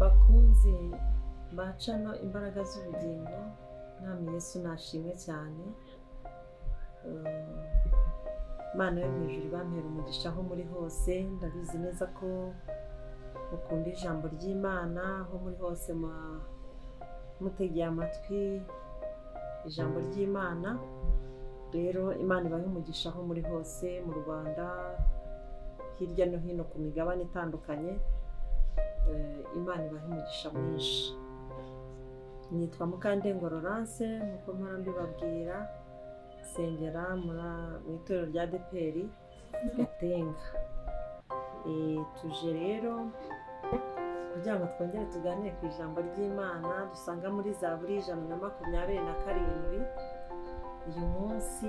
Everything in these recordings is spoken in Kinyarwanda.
Bakunzi bacano imbaraga z'ubugingo, Mwami Yesu nashimwe cyane. Imana yo mu ijuru ibampera umugisha aho muri hose. Ndabizi neza ko mukunda ijambo ry'Imana, aho muri hose mutegeye amatwi ijambo ry'Imana. Rero Imana ibahe umugisha aho muri hose, mu Rwanda, hirya no hino ku migabane itandukanye. Imana ibahe umugisha mwinshi. Nitwa Mukandengo Laurence, nk'uko mpora mbibabwira, nsengera mu itorero rya ADEPR Gatenga. Tuje rero kugira ngo twongere tuganire ku ijambo ry'Imana dusanga muri Zaburi 127. Uyu munsi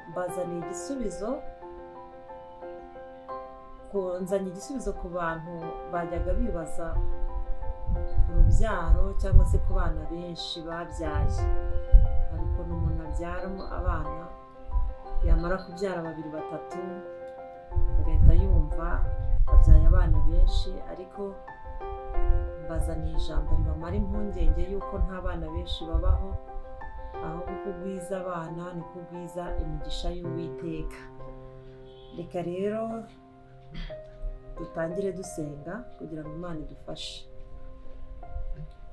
mbazaniye igisubizo, nzanye igisubizo ku bantu bajyaga bibaza ku rubyaro cyangwa se ku bana benshi babyaye. Hari ukuntu umuntu abyaramo abana, yamara kubyara babiri batatu agahita yumva abyaye abana benshi, ariko mbazaniye ijambo ribamara impungenge y'uko nta bana benshi babaho, ahubwo uko ugwiza abana niko ugwiza imigisha y'Uwiteka. Reka rero dutangire dusenga kugira ngo Imana idufashe.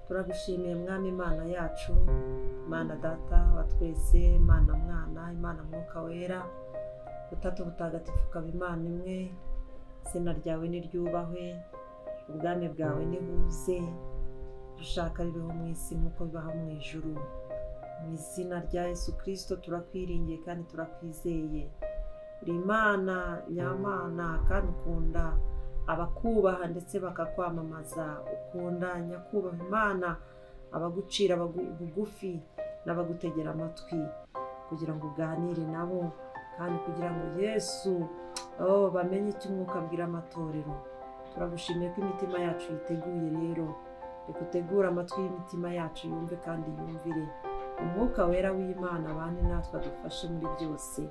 Turagushimiye Mwami Imana yacu, Imana Data wa twese, Imana Mwana, Imana Mwuka Wera, Utatu Butagatifu, ukaba Imana imwe. Izina ryawe niryubahwe, ubwami bwawe nibuze, dushaka bibeho mu isi nk'uko bibaho mu ijuru. Mu izina rya Yesu Kristo turakwiringiye kandi turakwizeye. Uri Imana nyamana kandi ukunda abakubaha ndetse bakakwamamaza. Ukunda nyakubaha Imana abagucira bugufi n'abagutegera amatwi, kugira ngo uganire nabo, kandi kugira ngo Yesu bamenye icyo Umwuka abwira amatorero. Turagushimiye ko imitima yacu yiteguye. Rero reka utegure amatwi y'imitima yacu yumve kandi yumvire. Umwuka Wera w'Imana abane natwe adufashe muri byose,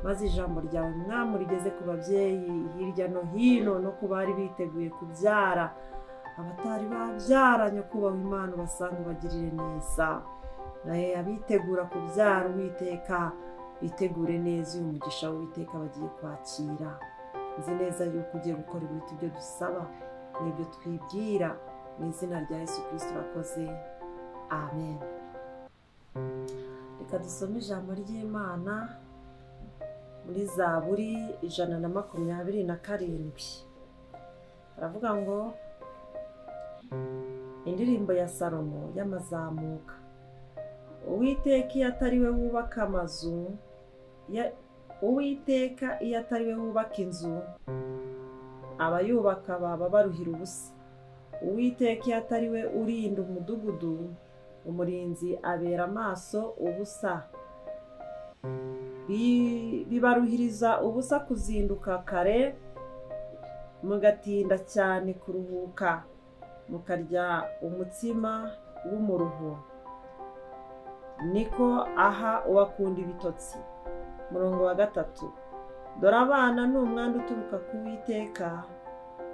maze ijambo ryawe Mwami rigeze ku babyeyi hirya no hino no ku bari biteguye kubyara, abatari babyara nyakubahwa Imana ubasanga ubagirire neza. Naye abitegura kubyara Uwiteka bitegure neza uyu mugisha w'Uwiteka bagiye kwakira. Nzi neza yuko ugiye gukora ibiruta ibyo dusaba n'ibyo twibwira. Mu izina rya Yesu Kristo urakoze, amen. Reka dusome ijambo ry'Imana muri Zaburi 127. Aravuga ngo indirimbo ya Salomo y'amazamuka. Uwiteka iyo atari we wubaka amazu, Uwiteka iyo atari we wubaka inzu, abayubaka baba baruhira ubusa. Uwiteka iyo atari we urinda umudugudu, umurinzi abera amaso ubusa. Bibaruhiriza ubusa kuzinduka kare, mugatinda cyane kuruhuka, mukarya umutsima w'umuruho. Niko aha uwakunda ibitotsi. Murongo wa 3. Dore abana ni umwandu uturuka ku Uwiteka,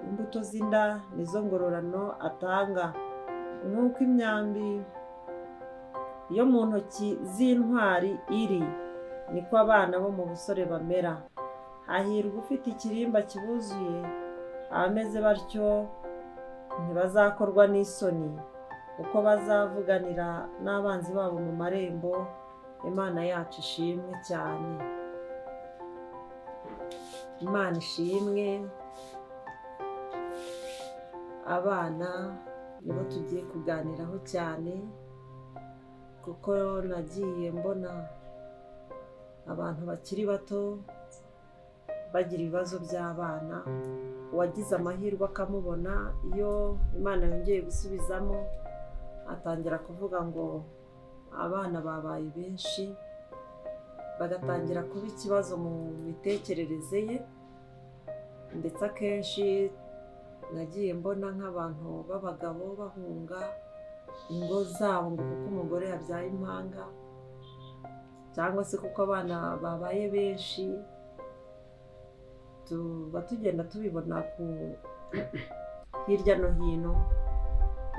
imbuto z'inda nizo ngororano atanga. Nk'uko imyambi yo mu ntoki z'intwari iri, niko abana bo mu busore bamera. Hahirwa ufite ikirimba kibuzuye, abameze batyo ntibazakorwa n'isoni, uko bazavuganira n'abanzi babo mu marembo. Imana yacu ishimwe cyane. Imana ishimwe. Abana nibo tugiye kuganiraho cyane, kuko nagiye mbona abantu bakiri bato bagira ibibazo by'abana. Uwagize amahirwe akamubona, iyo Imana yongeye gusubizamo atangira kuvuga ngo abana babaye benshi, bagatangira kuba ikibazo mu mitekerereze ye. Ndetse akenshi nagiye mbona nk'abantu b'abagabo bahunga ingo zabo ngo kuko umugore yabyaye impanga, cyangwa se kuko abana babaye benshi. Tuba tugenda tubibona hirya no hino.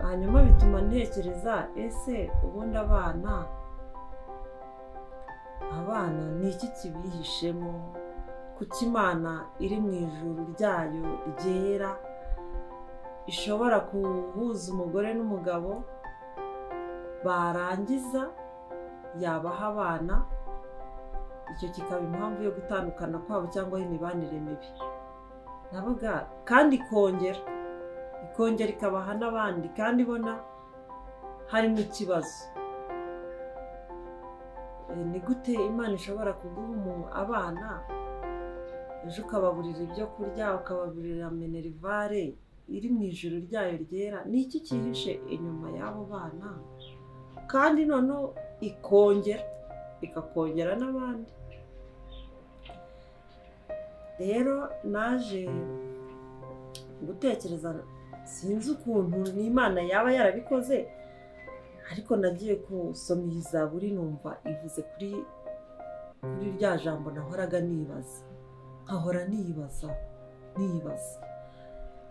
Hanyuma bituma ntekereza, ese ubundi abana ni iki kibihishemo? Kuki Imana iri mu ijuru ryayo ryera ishobora kuhuza umugore n'umugabo, barangiza yabaha abana, icyo kikaba impamvu yo gutandukana kwabo cyangwa y'imibanire mibi? Navuga kandi ikongera ikabaha n'abandi, kandi ibona harimo ikibazo. Ni gute Imana ishobora kuguha abana, ejo ukababurira ibyo kurya, ukababurira minerivare iri mu ijuru ryayo ryera? Ni iki cyihishe inyuma y'abo bana? Kandi noneho ikongera ikakongera n'abandi. Rero naje gutekereza, sinzi ukuntu n'Imana yaba yarabikoze, ariko nagiye gusoma iyi zaburi numva ivuze kuri rya jambo nahoraga nibaza, nkahora nibaza.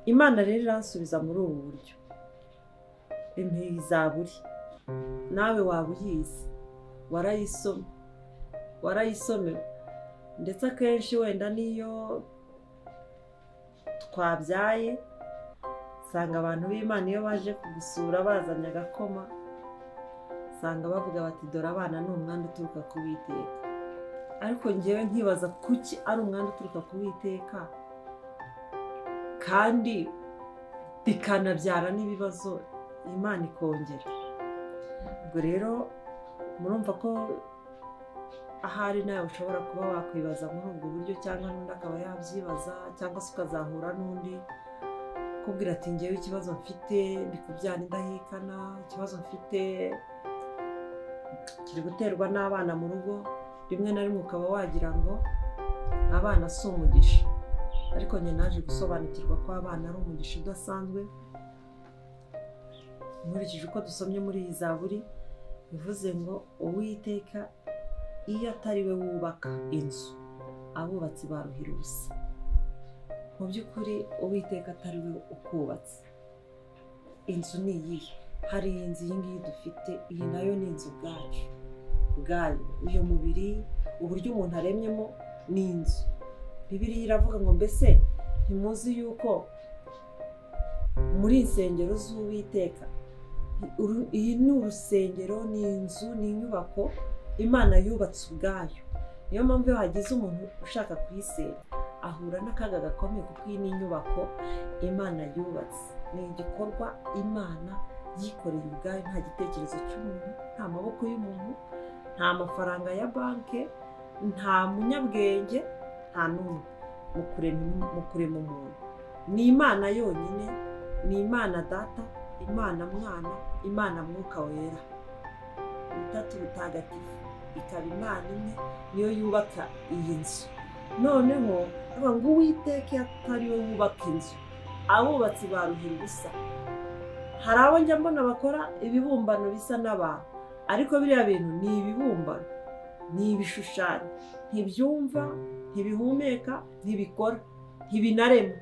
Imana rero iransubiza muri ubu buryo. Iyi zaburi nawe waba uyizi, warayisomewe, ndetse akenshi wenda niyo twabyaye usanga abantu b'Imana iyo baje kugusura bazanye agakoma, usanga bavuga bati dore abana ni umwanda uturuka ku Uwiteka. Ariko ngewe nkibaza kuki ari umwanda uturuka ku Uwiteka kandi bikanabyara n'ibibazo, Imana ikongera. Ubwo rero murumva ko ahari nawe ushobora kuba wakwibaza muri ubwo buryo, cyangwa n'undi akaba yabyibaza, cyangwa se ukazahura n'undi kubwira ati ngewe ikibazo mfite ndi kubyara indahekana, ikibazo mfite kiri guterwa n'abana mu rugo. Rimwe na rimwe ukaba wagira ngo abana si umugisha, ariko njye naje gusobanukirwa ko abana ari umugisha udasanzwe. Nkurikije uko dusomye muri iyi zaburi, bivuze ngo Uwiteka iyo atari we wubaka inzu, abubatsi baruhira ubusa. Mu by'ukuri Uwiteka atari we ukubatse inzu ni iyihe? Hari inzu iyi ngiyi dufite, iyi nayo ni inzu ubwacu ubwayo. Uyu mubiri, uburyo umuntu aremyemo ni inzu. Bibiliya iravuga ngo mbese ntimuzi yuko muri insengero z'Uwiteka? Iyi ni urusengero, ni inzu, ni inyubako Imana yubatse ubwayo. Niyo mpamvu iyo hagize umuntu ushaka kuyisenya ahura n'akaga gakomeye, kuko iyi ni inyubako Imana yubatse, ni igikorwa Imana yikoreye ubwayo, nta gitekerezo cy'umuntu, nta maboko y'umuntu, nta mafaranga ya banke, nta munyabwenge, nta n'umwe mu kurema umuntu. Ni Imana yonyine, ni Imana Data, Imana Mwana, Imana Mwuka Wera, Utatu Butagatifu, ikaba Imana imwe, niyo yubaka iyi nzu. Noneho ngo Uwiteka atari we wubaka inzu, abubatsi baruhira ubusa. Hari abo njya mbona bakora ibibumbano bisa n'abantu, ariko biriya bintu ni ibibumbano, ni ibishushanyo, ntibyumva, ntibihumeka, ntibikora, ntibinarema.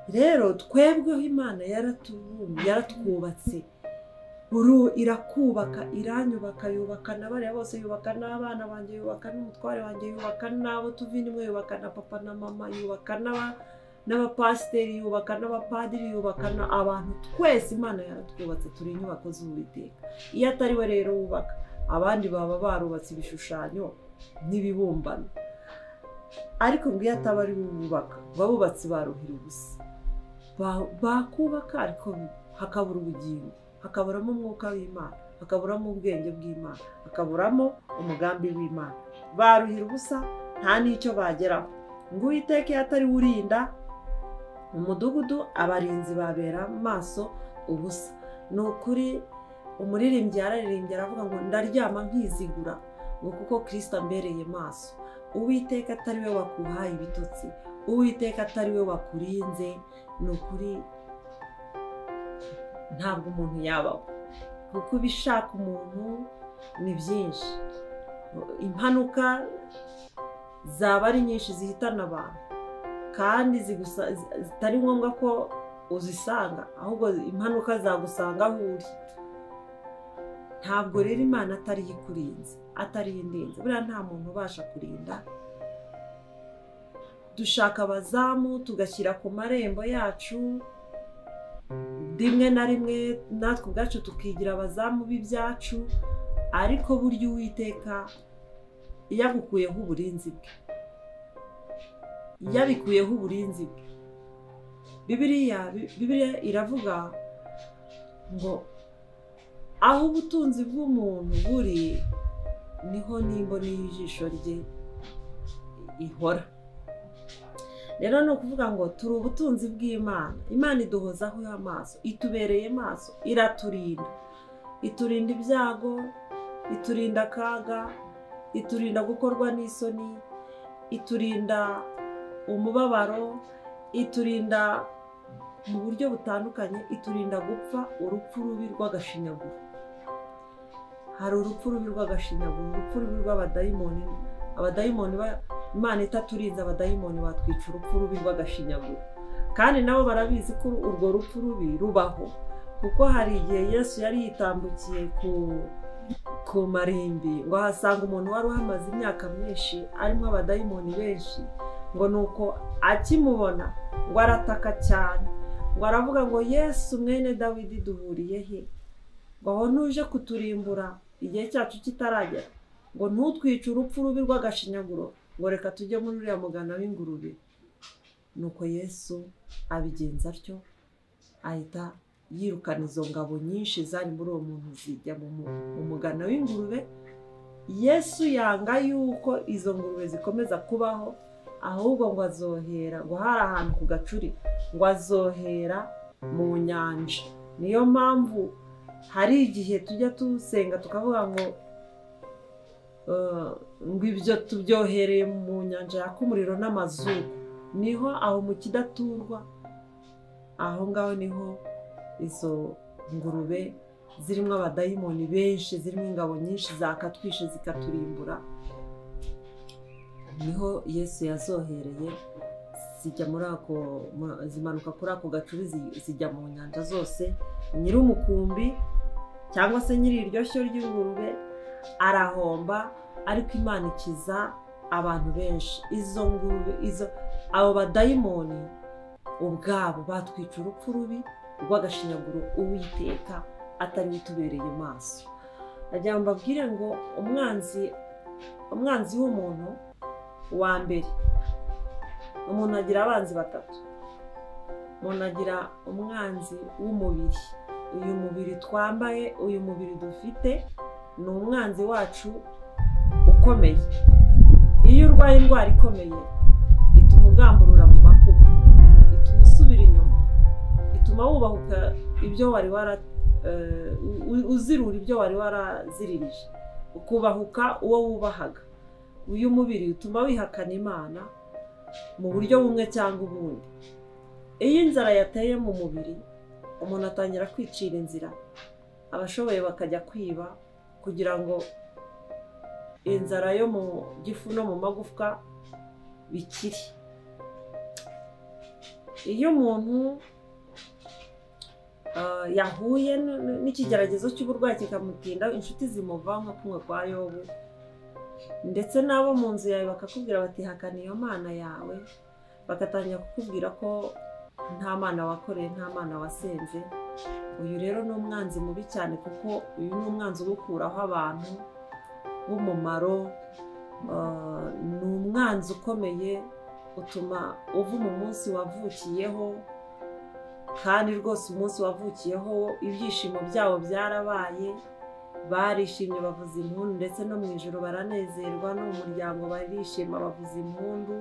Rero twebweho Imana yaratwubatse, irakubaka, iranyubaka, yubaka na bariya bose, yubaka n'abana banjye, yubaka n'umutware wanjye, yubaka n'abo tuva yubaka na papa na mama, yubaka n'abapasiteri, yubaka n'abapadiri, yubaka abantu twese. Imana yaratwubatse, turi inyubako z'Uwiteka. Iyo atari we rero wubaka, abandi baba barubatse ibishushanyo n'ibibumbano, ariko ngo iyo ataba ari we wubaka, abubatsi baruhira ubusa. Bakubaka ariko hakabura ubugingo, hakaburamo umwuka w'Imana, hakaburamo ubwenge bw'Imana, hakaburamo umugambi w'Imana. Baruhira ubusa, nta n'icyo bageraho. Ngo Uwiteka iyo atari we urinda umudugudu, abarinzi babera maso ubusa. Ni ukuri umuririmbyi yararirimbye aravuga ngo ndaryama nkizigura, ngo kuko Kristo ambereye maso. Uwiteka atari we wakuhaye ibitotsi, Uwiteka atari we wakurinze, ni ukuri ntabwo umuntu yabaho, kuko ibishaka umuntu ni byinshi. Impanuka zaba ari nyinshi zihitana abantu, kandi zitari ngombwa ko uzisanga, ahubwo impanuka zagusanga aho uri. Ntabwo rero Imana atari ikurinze, atari indinze. Buriya nta muntu ubasha kurinda. Dushaka abazamu tugashyira ku marembo yacu, rimwe na rimwe natwe ubwacu tukigira abazamu b'ibyacu, ariko burya Uwiteka yagukuyeho uburinzi bwe, yabikuyeho uburinzi bwe. Bibiliya iravuga ngo aho ubutunzi bw'umuntu buri niho n'imboni y'ijisho rye ihora. Rero ni ukuvuga ngo turi ubutunzi bw'Imana. Imana iduhozaho amaso, itubereye maso, iraturinda, iturinda ibyago, iturinda akaga, iturinda gukorwa n'isoni, iturinda umubabaro, iturinda mu buryo butandukanye, iturinda gupfa urupfu rubi rw'agashinyaguro. Hari urupfu rubi rw'agashinyaguro, urupfu rubi rw'abadayimoni. Abadayimoni Imana itaturinze, abadayimoni batwica urupfu rubi rw'agashinyaguro. Kandi nabo barabizi ko urwo rupfu rubi rubaho, kuko hari igihe Yesu yari yitambukiye ku marimbi ngo ahasanga umuntu wari uhamaze imyaka myinshi arimo abadayimoni benshi, ngo nuko akimubona ngo arataka cyane, ngo aravuga ngo Yesu mwene Dawidi duhuriye he? Ngo aho ntuje kuturimbura igihe cyacu kitaragera, ngo ntutwice urupfu rubi rw'agashinyaguro, ngo reka tujye muri uriya mugana w'ingurube. Nuko Yesu abigenza atyo, ahita yirukana izo ngabo nyinshi zari muri uwo muntu zijya mu mugana w'ingurube. Yesu yanga yuko izo ngurube zikomeza kubaho, ahubwo ngo azohera, ngo hari ahantu ku gacuri, ngo azohera mu nyanja. Niyo mpamvu hari igihe tujya tusenga tukavuga ngo ngo ibyo tubyohereye mu nyanja yaka umuriro n'amazuku. Niho aho mu kidaturwa, aho ngaho niho izo ngurube zirimo abadayimoni benshi, zirimo ingabo nyinshi zakatwishe zikaturimbura. Niho Yesu yazohereye, zijya muri ako, zimanuka kuri ako gacuri zijya mu nyanja zose. Nyir'umukumbi cyangwa se nyiri iryo shyo ry'ingurube arahomba, ariko Imana ikiza abantu benshi. Izo ngurube, izo abo badayimoni ubwabo batwica urupfu rubi rw'agashinyaguro Uwiteka atari utubereye maso. Nagira ngo mbabwire ngo umwanzi w'umuntu wa mbere, umuntu agira abanzi batatu. Umuntu agira umwanzi w'umubiri. Uyu mubiri twambaye, uyu mubiri dufite, ni umwanzi wacu ukomeye. Iyo urwaye indwara ikomeye ituma ugamburura mu makuba, ituma usubira inyuma, ituma wubahuka ibyo wari uzirura ibyo wari waraziririje, ukubahuka uwo wubahaga. Uyu mubiri utuma wihakana Imana mu buryo bumwe cyangwa ubundi. Iyo inzara yateye mu mubiri, umuntu atangira kwicira inzira, abashoboye bakajya kwiba kugira ngo inzara yo mu gifu no mu magufwa bikire. Iyo umuntu yahuye n'ikigeragezo cy'uburwayi kikamutinda, inshuti zimuvaho nka kumwe kwa Yobu, ndetse n'abo mu nzu yawe bakakubwira bati hakana iyo mana yawe, bagatangira kukubwira ko nta mana wakoreye, nta mana wasenze. Uyu rero ni umwanzi mubi cyane, kuko uyu ni umwanzi ugukuraho abantu b'umumaro. Ni umwanzi ukomeye, utuma uva mu munsi wavukiyeho, kandi rwose umunsi wavukiyeho ibyishimo byabo byarabaye, barishimye bavuza impundu, ndetse no mu ijoro baranezerwa, no mu muryango barishima bavuza impundu.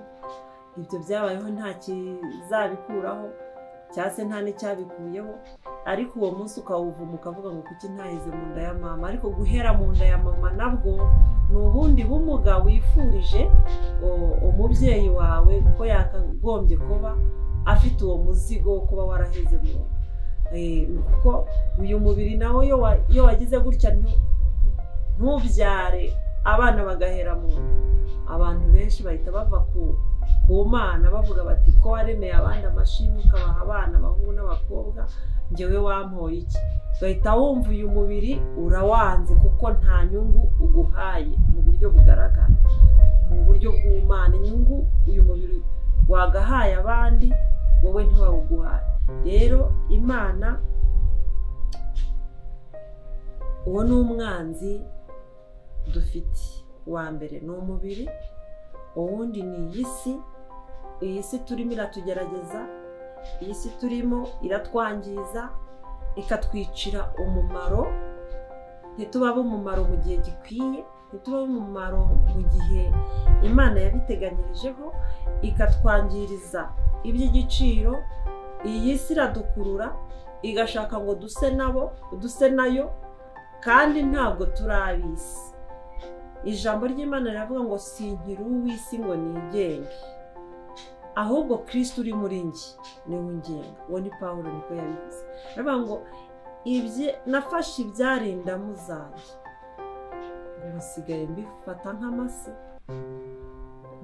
Ibyo byabayeho nta kizabikuraho cyangwa se nta n'icyabikuyeho, ariko uwo munsi ukawuvuma ukavuga ngo kuki ntaheze mu nda ya mama. Ariko guhera mu nda ya mama nabwo ni ubundi bumuga wifurije umubyeyi wawe, ko yakagombye kuba afite uwo muzigo wo kuba waraheze mu nda. Kuko uyu mubiri nawe iyo wagize gutya ntubyare abana bagahera mu nda, Abantu benshi bahita bava ku Mana bavuga bati ko waremeye abandi amashimwe ukabaha abana abahungu n'abakobwa, njyewe wampoye iki? Bahita wumva uyu mubiri urawanze kuko nta nyungu uguhaye mu buryo bugaragara, mu buryo bw'Imana. Inyungu uyu mubiri wagahaye abandi wowe ntiwawuguhaye. Rero Imana uwo ni umwanzi dufite. Uwa mbere ni umubiri, uwundi ni iyi si. Iyi si turimo iratugerageza, iyi si turimo iratwangiza, ikatwicira umumaro. Ntitubabe umumaro mu gihe gikwiye, ntitubabe umumaro mu gihe Imana yabiteganyirijeho, ikatwangiriza iby'igiciro. Iyi si iradukurura igashaka ngo duse nabo, duse nayo, kandi ntabwo turi ab'isi. Ijambo ry'Imana riravuga ngo sinkiri uw'isi ngo nigenge, ahubwo Kristo uri muri njye niwe ungenga. Uwo ni Pawulo niko yabivuze. Aravuga ngo nafashe ibyari indamu zanjye, ngo nsigaye mbifata nk'amase,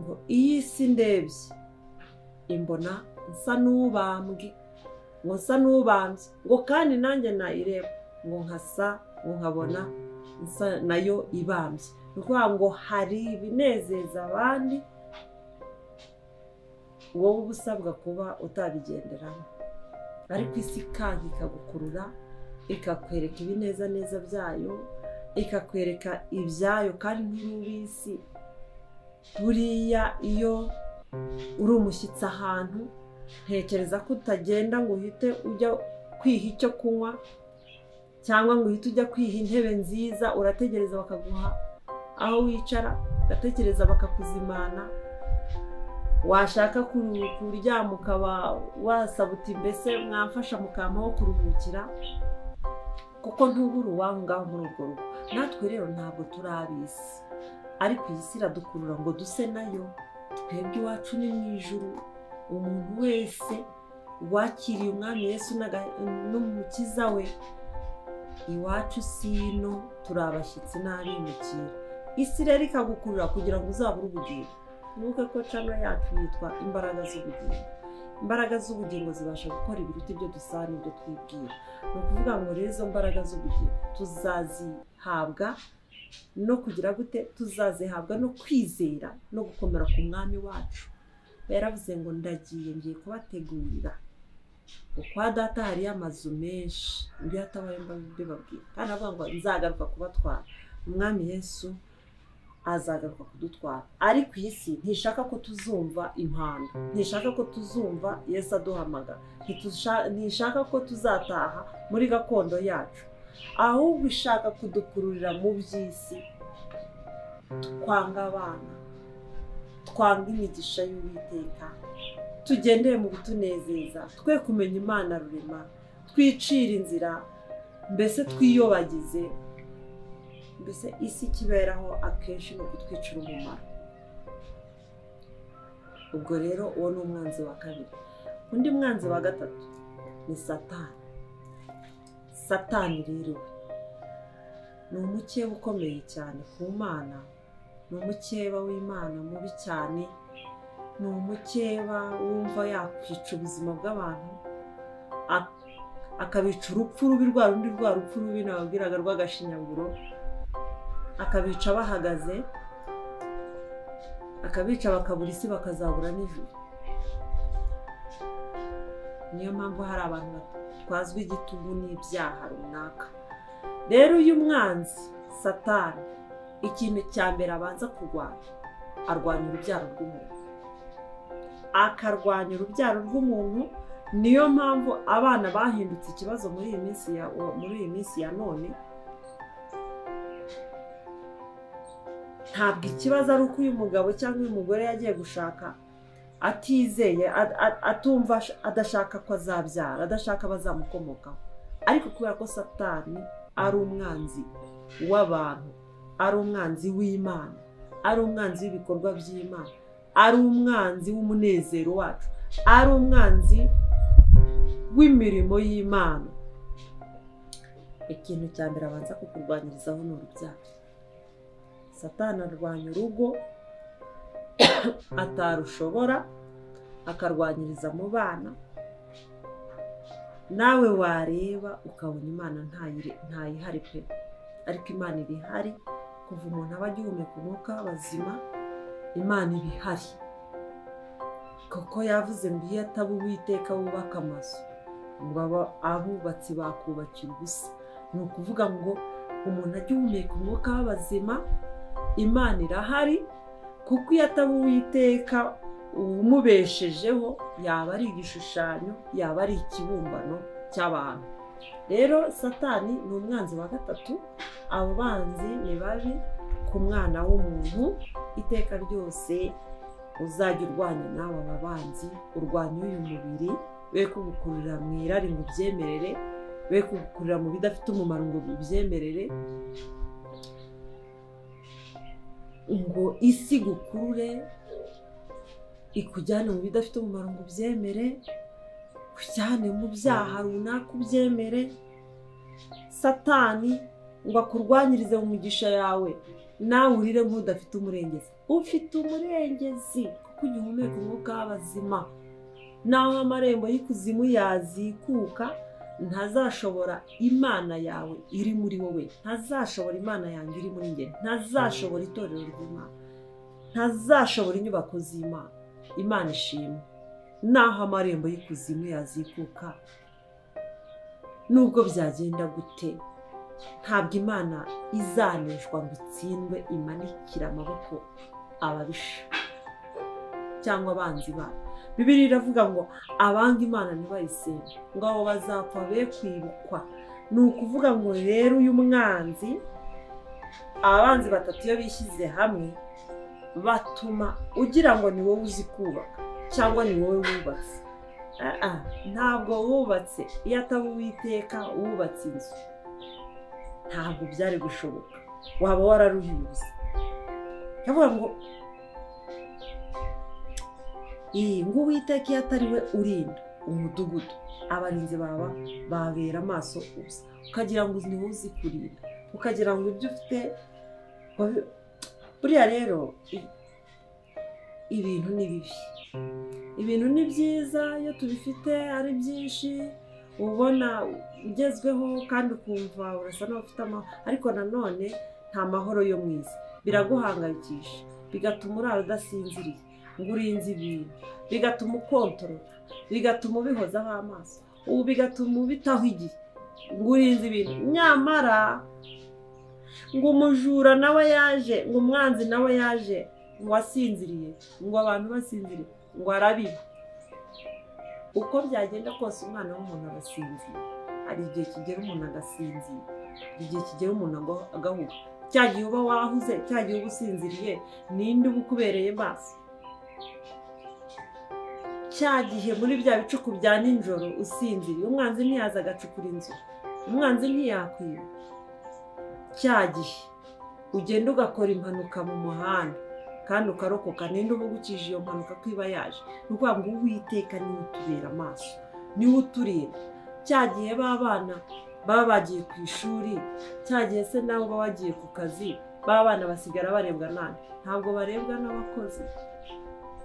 ngo iyi si ndebye imbona nsa n'ubambwe, ngo nsa n'ubambye, ngo kandi nanjye nayireba ngo nkasa, ngo nkabona nsa nayo ibambye. Ni ukuvuga ngo hari ibinezeza abandi, wowe uba usabwa kuba utabigenderamo, ariko isi kandi ikagukurura, ikakwereka ibinezaneza byayo, ikakwereka ibyayo, kandi nturi uw'isi. Buriya iyo uri umushyitsi ahantu, ntekereza ko utagenda ngo uhite ujya kwiha icyo kunywa, cyangwa ngo uhite ujya kwiha intebe nziza. Urategereza bakaguha aho wicara, ugategereza bakakuzimana. Washaka kuryama ukaba wasaba uti mbese mwamfasha mukampaho kuruhukira, kuko ntubura uwaho ngaho muri urwo rugo. Natwe rero ntabwo turi ab'isi, ariko iyi si iradukurura ngo duse nayo. Twebwe iwacu ni mu ijuru. Umuntu wese wakiriye Umwami Yesu n'Umukiza we, iwacu si ino, turi abashyitsi n'abimukira. Isi rero ikagukurura kugira ngo uzabure ubugingo. Mwibuke ko channel yacu yitwa Imbaraga z'Ubugingo. Imbaraga z'ubugingo zibasha gukora ibiruta ibyo dusaba n'ibyo twibwira. Ni ukuvuga ngo rero izo mbaraga z'ubugingo tuzazihabwa no kugira gute? Tuzazihabwa no kwizera no gukomera ku Mwami wacu. Yaravuze ngo ndagiye, ngiye kubategurira. Kwa Data hariyo amazu menshi, ibyo hatabaye mbibabwira, kandi avuga ngo nzagaruka kubatwara. Umwami Yesu azagaruka kudutwara, ariko iyi si ntishaka ko tuzumva impanda, ntishaka ko tuzumva Yesu aduhamagara, ntishaka ko tuzataha muri gakondo yacu, ahubwo ishaka kudukururira mu by'isi. Twanga abana, twanga imigisha y'Uwiteka, tugendere mu bitunezeza, twe kumenya Imana rurema, twicire inzira, mbese twiyobagize. Mbese isi ikiberaho akenshi ni ukutwicira umumaro. Ubwo rero uwo ni umwanzi wa kabiri. Undi mwanzi wa gatatu ni Satani. Satani rero ni umukeba ukomeye cyane ku Mana, ni umukeba w'Imana mubi cyane, ni umukeba wumva yakwica ubuzima bw'abantu, akabica urupfu rubi, rwa rundi rwa rupfu rubi nababwiraga rw'agashinyaguro, akabica bahagaze, akabica bakabura isi bakazabura n'ijuru. Niyo mpamvu hari abantu batwazwa igitugu n'ibyaha runaka. Rero uyu mwanzi Satani, ikintu cya mbere abanza kurwanya, arwanya urubyaro rw'umuntu, akarwanya urubyaro rw'umuntu. Niyo mpamvu abana bahindutse ikibazo muri iyi minsi ya none. Ntabwo ikibazo ari uko uyu mugabo cyangwa uyu mugore yagiye gushaka atizeye, atumva, adashaka ko azabyara, adashaka abazamukomokaho, ariko kubera ko Satani ari umwanzi w'abantu, ari umwanzi w'Imana, ari umwanzi w'ibikorwa by'Imana, ari umwanzi w'umunezero wacu, ari umwanzi w'imirimo y'Imana, ikintu cya mbere abanza kukurwanyirizaho ni urubyaro. Satani arwanya urugo, Atarushobora, akarwanyiriza mu bana. Nawe wareba ukabona Imana ntayihari pe, ariko Imana iba ihari. Kuva umuntu aba agihumeka umwuka w'abazima, Imana iba ihari, kuko yavuze ngo iyo ataba Uwiteka wubaka amazu, ngo abubatsi bakubakira ubusa. Ni ukuvuga ngo umuntu agihumeka umwuka w'abazima, Imana irahari, kuko iyo ataba Uwiteka umubeshejeho, yaba ari igishushanyo, yaba ari ikibumbano cy'abantu. Rero Satani ni umwanzi wa gatatu. Abo banzi ni babi ku mwana w'umuntu. Iteka ryose uzajya urwanya nawe aba banzi, urwanya uyu mubiri, we kugukurira mu irari ngo ubyemerere, we kugukurira mu bidafite umumaro ngo ubyemerere, ngo isi gukurure ikujyane mu bidafite umumaro ngo ubyemere, kujyane mu byaha runaka ubyemere. Satani ngo akurwanyirize mu migisha yawe, nawe urire nk'udafite umurengezi. Ufite umurengezi kuko ugihumeka umwuka w'abazima. Naho amarembo y'ikuzimu yazikuka, ntazashobora Imana yawe iri muri wowe, ntazashobora Imana yanjye iri muri njye, ntazashobora itorero ry'Imana, ntazashobora inyubako z'Imana. Imana ishimwe. Naho amarembo y'ikuzimu yazikuka, nubwo byagenda gute, ntabwo Imana izaneshwa ngo itsindwe, imanikire amaboko ababisha cyangwa abanzi bayo. Bibiliya iravuga ngo abanga Imana ntibayisenge, ngo abo bazapfa be kwibukwa. Ni ukuvuga ngo rero uyu mwanzi, abanzi batatu iyo bishyize hamwe, batuma ugira ngo ni wowe uzi kubaka cyangwa ni wowe wubatse. Ntabwo wubatse. Iyo ataba Uwiteka wubatse inzu, ntabwo byari gushoboka, waba wararuhiye ubusa. Ndavuga ngo ngo Uwiteka iyo atari we urinda umudugudu, abarinzi baba babera amaso ubusa. Ukagira ngo ni wowe uzi kurinda, ukagira ngo ibyo ufite. Buriya rero ibintu ni bibi, ibintu ni byiza iyo tubifite ari byinshi, ubona ugezweho kandi ukumva urasa n'ufite amahoro, ariko nanone nta mahoro yo mu isi. Biraguhangayikisha, bigatuma urara udasinziriye ngo urinze ibintu, bigatuma ukontorora, bigatuma ubihozaho amaso, ubu bigatuma ubitaho igihe ngo urinze ibintu. Nyamara ngo umujura nawe yaje, ngo umwanzi nawe yaje, ngo asinziriye, ngo abantu basinziriye, ngo arabiba. Uko byagenda kose umwana w'umuntu arasinzira. Hari igihe kigera umuntu agasinzira, igihe kigera umuntu agahuga. Cya gihe uba wahuze, cya gihe uba usinziriye, ninde uba ukubereye maso? Cya gihe muri bya bicuku bya nijoro usinziriye, umwanzi ntiyaza agacukura inzu, umwanzi ntiyakwiba. Cya gihe ugenda ugakora impanuka mu muhanda kandi ukarokoka, ninde uba ugukije iyo mpanuka ko iba yaje? Ni ukuvuga ngo Uwiteka niwe utubera amaso, niwe uturinda. Cya gihe b'abana baba bagiye ku ishuri, cya gihe se nawe uba wagiye ku kazi, b'abana basigara barebwa nande? Ntabwo barebwa n'abakozi,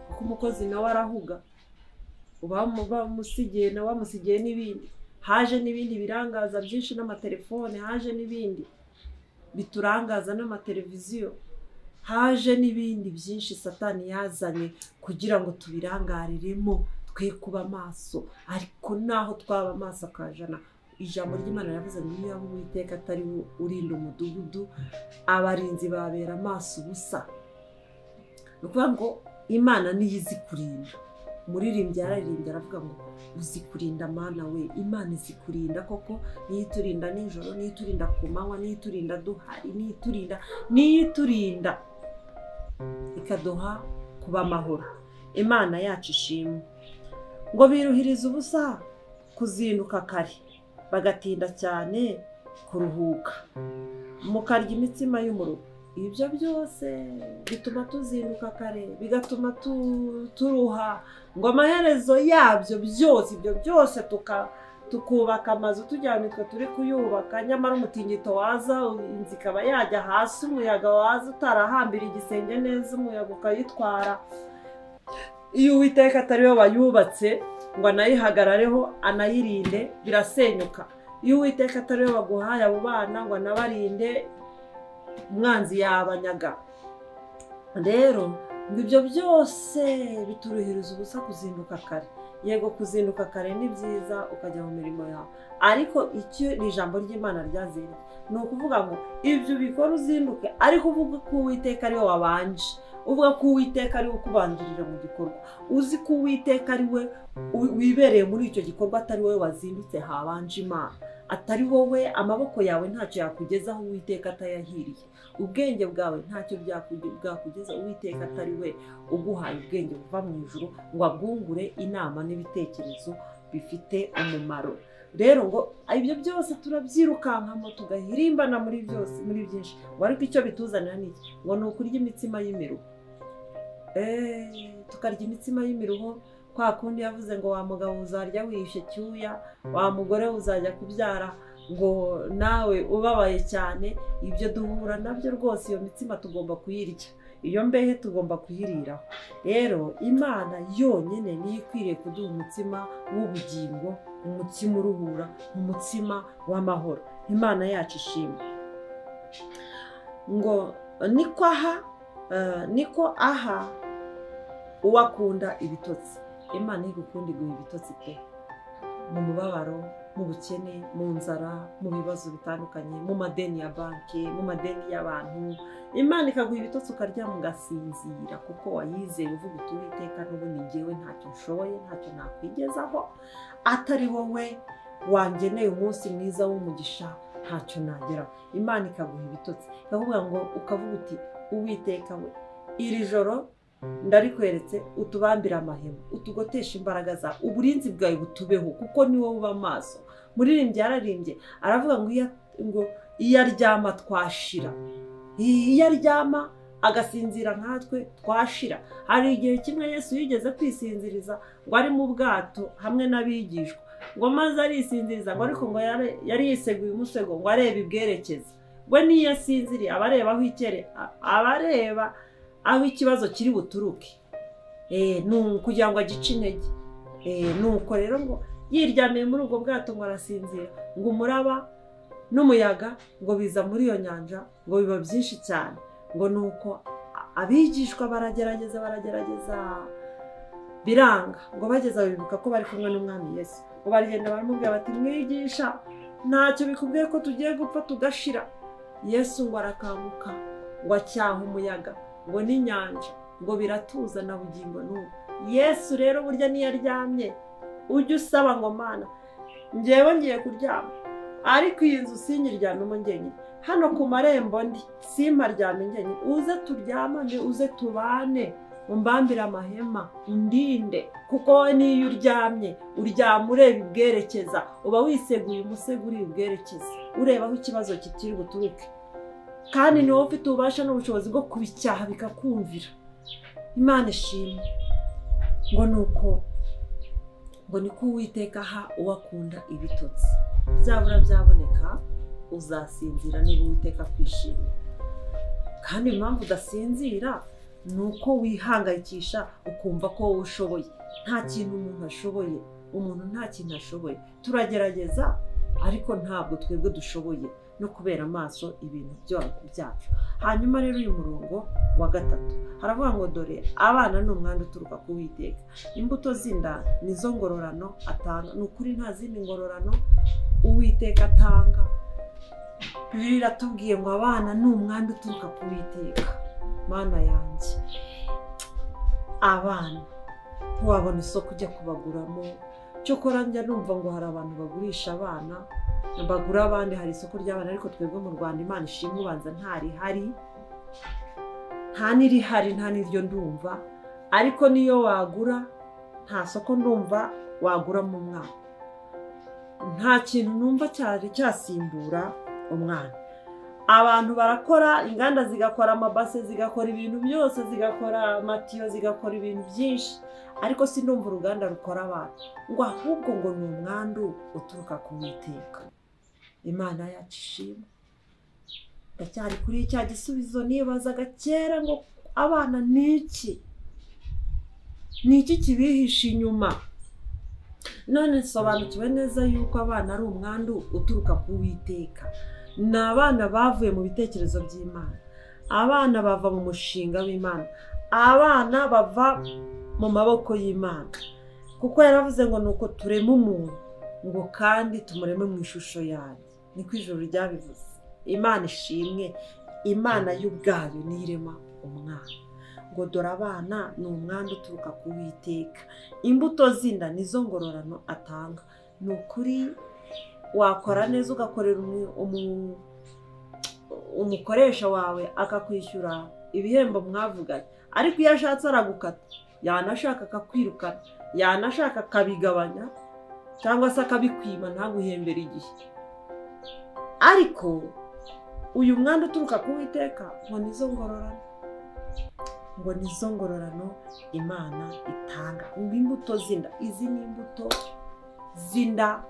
kuko umukozi nawe arahuga, bamusigiye nawe bamusigiye n'ibindi. Haje n'ibindi birangaza byinshi, n'amatelefone, haje n'ibindi biturangaza, n'amateleviziyo, haje n'ibindi byinshi Satani yazanye kugira ngo tubirangariremo, twe kuba maso. Ariko naho twaba amaso akajana, ijambo ry'Imana yavuze ngo iyo Uwiteka atari we urinda umudugudu, abarinzi babera amaso ubusa. Ni ukuvuga ngo Imana niyo izi kurinda. Umuririmbyi yararirimbye aravuga ngo uzi kurinda Mana we. Imana izi kurinda koko, niyo iturinda nijoro, niyo iturinda ku manywa, niyo iturinda duhari, niyo iturinda, niyo iturinda ikaduha kuba amahoro. Imana yacu ishimwe. Ngo biruhiriza ubusa kuzinduka kare, bagatinda cyane kuruhuka, mukarya imitsima y'umuruho. Ibyo byose bituma tuzinduka kare, bigatuma turuha, ngo amaherezo yabyo byose, ibyo byose Tukubaka amazu tujyana nitwe turi kuyubaka, nyamara umutingito waza inzu ikaba yajya hasi, umuyaga waza utarahambira igisenge neza, umuyaga ukayitwara. Iyo Uwiteka atari we wayubatse ngo anayihagarareho anayirinde, birasenyuka. Iyo Uwiteka atari we waguhaye abo bana ngo anabarinde, umwanzi yabanyaga. Rero ngo ibyo byose bituruhiriza ubusa kuzinduka kare. Yego, kuzinduka kare ni byiza ukajya mu mirimo yawe, ariko icyo ni ijambo ry'Imana ryazindutse, ni ukuvuga ngo ibyo ubikora uzinduke, ariko uvuga ko Uwiteka ari we wabanje, uvuga ko Uwiteka ari we ukubanjirira mu gikorwa, uzi ko Uwiteka ari we wibereye muri icyo gikorwa, atari wowe wazindutse, habanje Imana, atari wowe. Amaboko yawe ntacyo yakugezaho Uwiteka atayahiriye, ubwenge bwawe ntacyo bwakugeza Uwiteka atari we uguhaye ubwenge buva mu ijuru ngo abwungure inama n'ibitekerezo bifite umumaro. Rero ngo ibyo byose turabyirukankamo tugahirimbana muri byose, muri byinshi, ngo ariko icyo bituzanira ni iki? Ngo ni ukurya imitsima y'imiruho. Tukarya imitsima y'imiruho, kwa kundi yavuze ngo wa mugabo uzarya wihishe cyuya, wa mugore uzajya kubyara ngo nawe ubabaye cyane. Ibyo duhura nabyo rwose, iyo mitsima tugomba kuyirya, iyo mbehe tugomba kuyiriraho. Rero Imana yonyine niyo ikwiriye kuduha umutsima w'ubugingo, umutsima uruhura, umutsima w'amahoro. Imana yacu ishimwe. Ngo niko aha uwakunda ibitotsi. Imana igukunda iguha ibitotsi pe, mu mubabaro, mu bukene, mu nzara, mu bibazo bitandukanye, mu madeni ya banki, mu madeni y'abantu. Imana ikaguha ibitotsi ukaryama ugasinzira, kuko wayizeye uvuga uti Uwiteka n'ubundi njyewe ntacyo nshoboye, ntacyo nakwigezaho, atari wowe wangeneye umunsi mwiza w'umugisha ntacyo nageraho. Imana ikaguha ibitotsi, ikavuga ngo ukavuga uti Uwiteka we, iri joro ndarikweretse, utubambire amahema, utugoteshe imbaraga zawe, uburinzi bwawe butubeho, kuko ni wowe uba maso. Muririmbyi yararimbye aravuga ngo iyo aryama twashira, iyo aryama agasinzira nkatwe twashira. Hari igihe kimwe Yesu yigeze kwisinziriza ngo ari mu bwato hamwe n'abigishwa, ngo maze arisinziriza, ngo ariko ngo yari yiseguye umusego ngo arebe ibwerekeza. We niyo asinziriye aba areba aho ikere, aba areba aho ikibazo kiri buturuke, kugira ngo agice intege. Nuko rero ngo yiryamiye muri ubwo bwato ngo arasinzira, ngo umuraba n'umuyaga ngo biza muri iyo nyanja, ngo biba byinshi cyane. Ngo nuko abigishwa baragerageza biranga, ngo bageze bibuka ko bari kumwe n'Umwami Yesu, ngo baragenda baramubwira bati mwigisha, ntacyo bikubwiye ko tugiye gupfa tugashira. Yesu ngo arakanguka, ngo acyaha umuyaga ngo n'inyanja, ngo biratuza na bugingo n'ubu. Yesu rero burya niyo aryamye ujye usaba ngo Mana njyewe ngiye kuryama, ariko iyi nzu sinyiryamemo njyenyine, hano ku marembo ndi simparyame njyenyine, uze turyamane, uze tubane, umbambire amahema, undinde, kuko wowe niyo uryamye uryama ureba ibwerekeza, uba wiseguye umusego uri ibwerekeza, ureba aho ikibazo kikiri buturuke, kandi ni wowe ufite ububasha n'ubushobozi bwo kubicyaha bikakumvira. Imana ishimwe. Ngo nuko ngo niko Uwiteka aha uwakunda ibitotsi, byabura byaboneka uzasinzira niba Uwiteka akwishimiye. Kandi impamvu udasinzira ni uko wihangayikisha ukumva ko wowe ushoboye. Nta kintu umuntu ashoboye, umuntu nta kintu ashoboye. Turagerageza ariko ntabwo twebwe dushoboye no kubera amaso ibintu byacu. Hanyuma rero uyu murongo wa 3 haravuga ngo dore abana ni umwanda uturuka ku Uwiteka, imbuto z'inda nizo ngororano atanga. Ni ukuri nta zindi ngororano Uwiteka atanga. Bibiliya iratubwiye ngo abana ni umwanda uturuka ku Uwiteka. Mana yanjye, abana ntiwabona isoko ujya kubaguramo. Cyokora njya numva ngo hari abantu bagurisha abana, bagura abandi, hari isoko ry'abana, ariko twebwe mu Rwanda Imana ishimwe ubanza ntarihari, nta n'irihari, nta n'iryo ndumva. Ariko niyo wagura nta soko ndumva wagura mu mwana, nta kintu numva cyari cyasimbura umwana. Abantu barakora, inganda zigakora amabase, zigakora ibintu byose, zigakora amatiyo, zigakora ibintu byinshi, Ariko sinumva uruganda rukora abana, ngo ahubwo ngo ni umwandu uturuka ku Uwiteka. Imana yacu ishimwe. Ndacyari kuri cya gisubizo nibazaga kera ngo abana ni iki? Ni iki kibihishe inyuma? None nsobanukiwe neza yuko abana ari umwandu uturuka ku Uwiteka. Ni abana bavuye mu bitekerezo by'Imana, abana bava mu mushinga w'Imana, abana bava mu maboko y'Imana. Kuko yaravuze ngo nuko turema umuntu ngo kandi tumureme mu ishusho yanjye. Niko ijuru ryabivuze. Imana ishimwe, Imana y'ubwayo nirema umwana. Ngo dore abana ni umwandu uturuka ku Uwiteka, imbuto z'inda nizo ngororano atanga. Ni ukuri wakora neza ugakorera umukoresha wawe akakwishyura ibihembo mwavuganye, ariko iyo ashatse aragukata, yanashaka akakwirukana, yanashaka akabigabanya cyangwa se akabikwima ntaguhembere igihe. Ariko uyu mwandu uturuka ku Uwiteka ngo nizo ngororano, ngo nizo ngororano Imana itanga. Ngo imbuto z'inda, izi ni imbuto z'inda,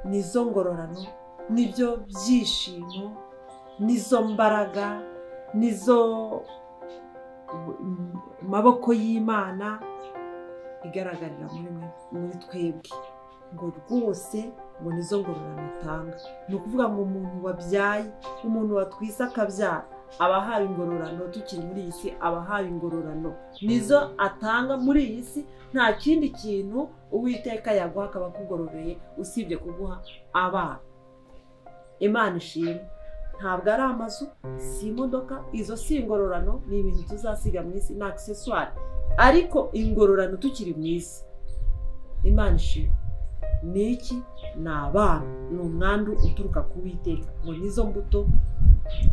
nizo ngororano, nibyo byishimo, nizo mbaraga, nizo maboko y'Imana igaragarira muri twebwe. Ngo rwose ngo nizo ngororano itanga. Ni ukuvuga ngo umuntu wabyaye, umuntu watwise akabyara, abahawe ingororano tukiri muri iyi si, abahawe ingororano nizo atanga muri iyi si. Nta kindi kintu Uwiteka yaguha akaba akugororeye usibye kuguha abana. Imana ishimwe. Ntabwo ari amazu, si imodoka, izo si ingororano, ni ibintu tuzasiga mu isi, ni accessoire. Ariko ingororano tukiri mu isi, Imana ishimwe, ni iki? Ni abana, ni umwandu uturuka ku Uwiteka. Ngo nizo mbuto,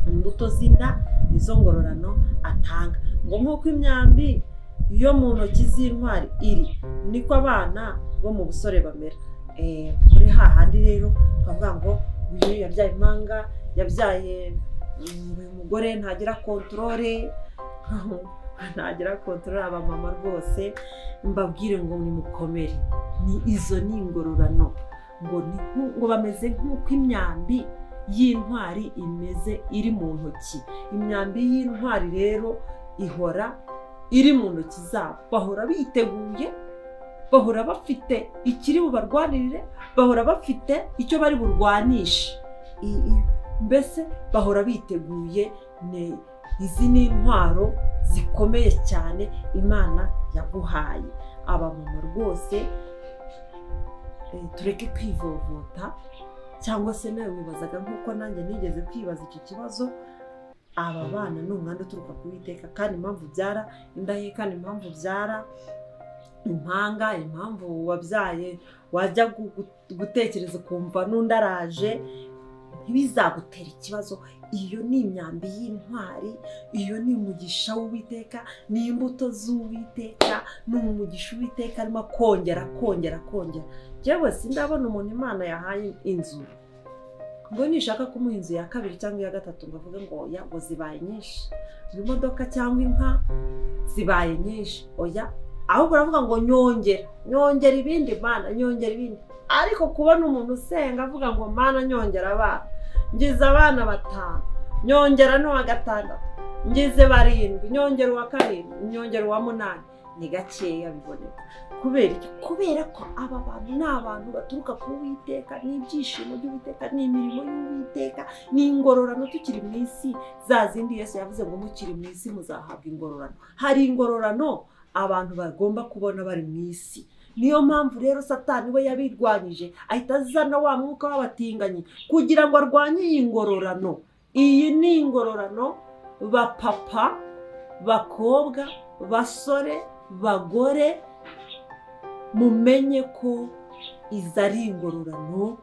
imbuto z'inda nizo ngororano atanga. Ngo nk'uko imyambi yo mu ntoki z'intwari iri, niko abana bo mu busore bamera. Kuri hahandi rero twavuga ngo uyu yabyaye impanga, yabyaye uyu mugore ntagira controle, ntagira controle. Abamama rwose mbabwire ngo nimukomere, ni izo ni ingororano. Ngo bameze nk'uko imyambi y'intwari imeze iri mu ntoki. Imyambi y'intwari rero ihora iri mu ntoki zabo, bahora biteguye, bahora bafite ikiri bubarwanirire, bahora bafite icyo bari burwanishe, mbese bahora biteguye. Izi ni intwaro zikomeye cyane Imana yaguhaye. Abamama rwose tureke kwivovota, cyangwa se nawe wibazaga nk'uko nanjye nigeze kwibaza iki kibazo. Aba bana ni umwandu uturuka ku Uwiteka, kandi impamvu byara indahekana, impamvu byara impanga, impamvu wabyaye wajya gutekereza ukumva n'undi araje, ntibizagutera ikibazo. Iyo ni imyambi y'intwari, iyo ni umugisha w'Uwiteka, ni imbuto z'Uwiteka, ni umugisha Uwiteka arimo kongera kongera kongera. Jewe sindabona umuntu Imana yahaye inzu ngo nishaka kumuha inzu ya kabiri cyangwa iya gatatu ngo avuge ngo oya, ngo zibaye nyinshi, ngo imodoka cyangwa inka zibaye nyinshi, oya. Ahubwo uravuga ngo nyongera, nyongera ibindi Mana, nyongera ibindi. Ariko kubona umuntu usenga avuga ngo Mana nyongera abana, ngize abana 5, nyongera n'uwa 6, ngize 7, nyongera uwa 7, nyongera uwa 8, ni gakeya biboneka. Kubera iki? Kubera ko aba bantu ni abantu baturuka ku Uwiteka, ni ibyishimo by'Uwiteka, ni imirimo y'Uwiteka, ni ingororano tukiri mu isi. Za zindi Yesu yavuze ngo mukiri mu isi muzahabwa ingororano. Hari ingororano abantu bagomba kubona bari mu isi. Niyo mpamvu rero Satani we yabirwanyije, ahita azana wa mwuka w'abatinganyi kugira ngo arwanye iyi ngororano. Iyi ni ingororano bapapa, bakobwa, basore, bagore, mumenye ko izi ari ingororano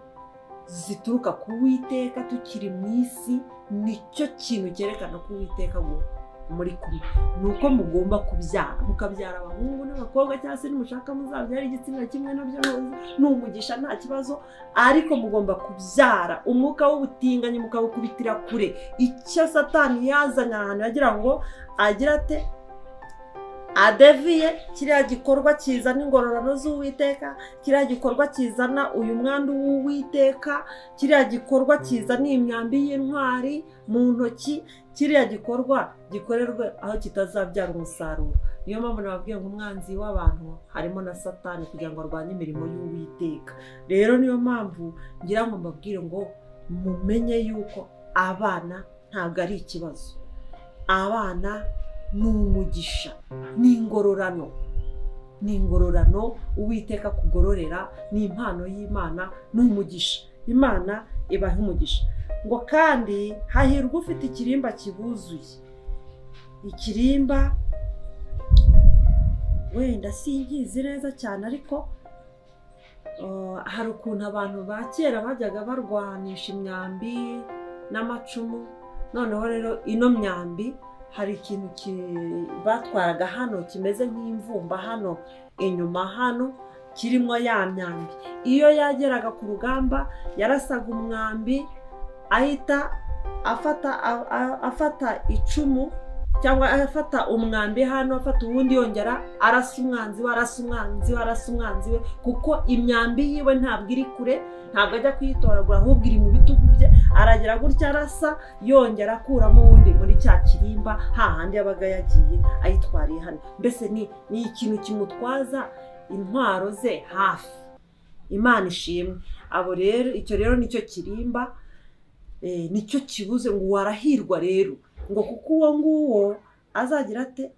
zituruka ku Uwiteka tukiri mu isi. Nicyo kintu cyerekana ko Uwiteka ngo muri kumwe, nuko mugomba kubyara, mukabyara abahungu n'abakobwa, cyangwa se nimushaka muzabyara igitsina kimwe, nabyo ni umugisha nta kibazo, ariko mugomba kubyara. Umwuka w'ubutinganyi mukawukubitira kure. Icyo Satani yazanye ahantu yagira ngo agira ate, adeviye kiriya gikorwa kizana ingororano z'Uwiteka, kiriya gikorwa kizana uyu mwandu w'Uwiteka, kiriya gikorwa kizana imyambi y'intwari mu ntoki, kiriya gikorwa gikorerwe aho kitazabyara umusaruro. Niyo mpamvu nababwiye ngo umwanzi w'abantu harimo na Satani kugira ngo arwanye imirimo y'Uwiteka. Rero niyo mpamvu ngira ngo mbabwire ngo mumenye yuko abana ntabwo ari ikibazo, abana ni umugisha, ni ingororano, ni ingororano Uwiteka kugororera, ni impano y'Imana, ni umugisha. Imana ibaha umugisha. Ngo kandi hahirwa ufite ikirimba kibuzuye. Ikirimba wenda sinkizi neza cyane, ariko hari ukuntu abantu ba kera bajyaga barwanisha imyambi n'amacumu. Noneho rero ino myambi hari ikintu batwaraga hano kimeze nk'imvumba hano inyuma hano kirimo ya myambi. Iyo yageraga ku rugamba yarasaga umwambi ahita afata icumu cyangwa afata umwambi hano, afata uwundi yongera arasa umwanzi we, arasa umwanzi we, arasa umwanzi we, kuko imyambi yiwe ntabwo iri kure, ntabwo ajya kuyitoragura, ahubwo iri mu bitugu bye. Aragira gutya arasa yongera akuramo uwundi muri cya kirimba hahandi yabaga yagiye ayitwariye hano. Mbese ni ikintu kimutwaza intwaro ze hafi. Imana ishimwe. Abo rero icyo rero nicyo kirimba, nicyo kibuze. Ngo warahirwa rero, ngo kuko uwo nguwo azagira ate,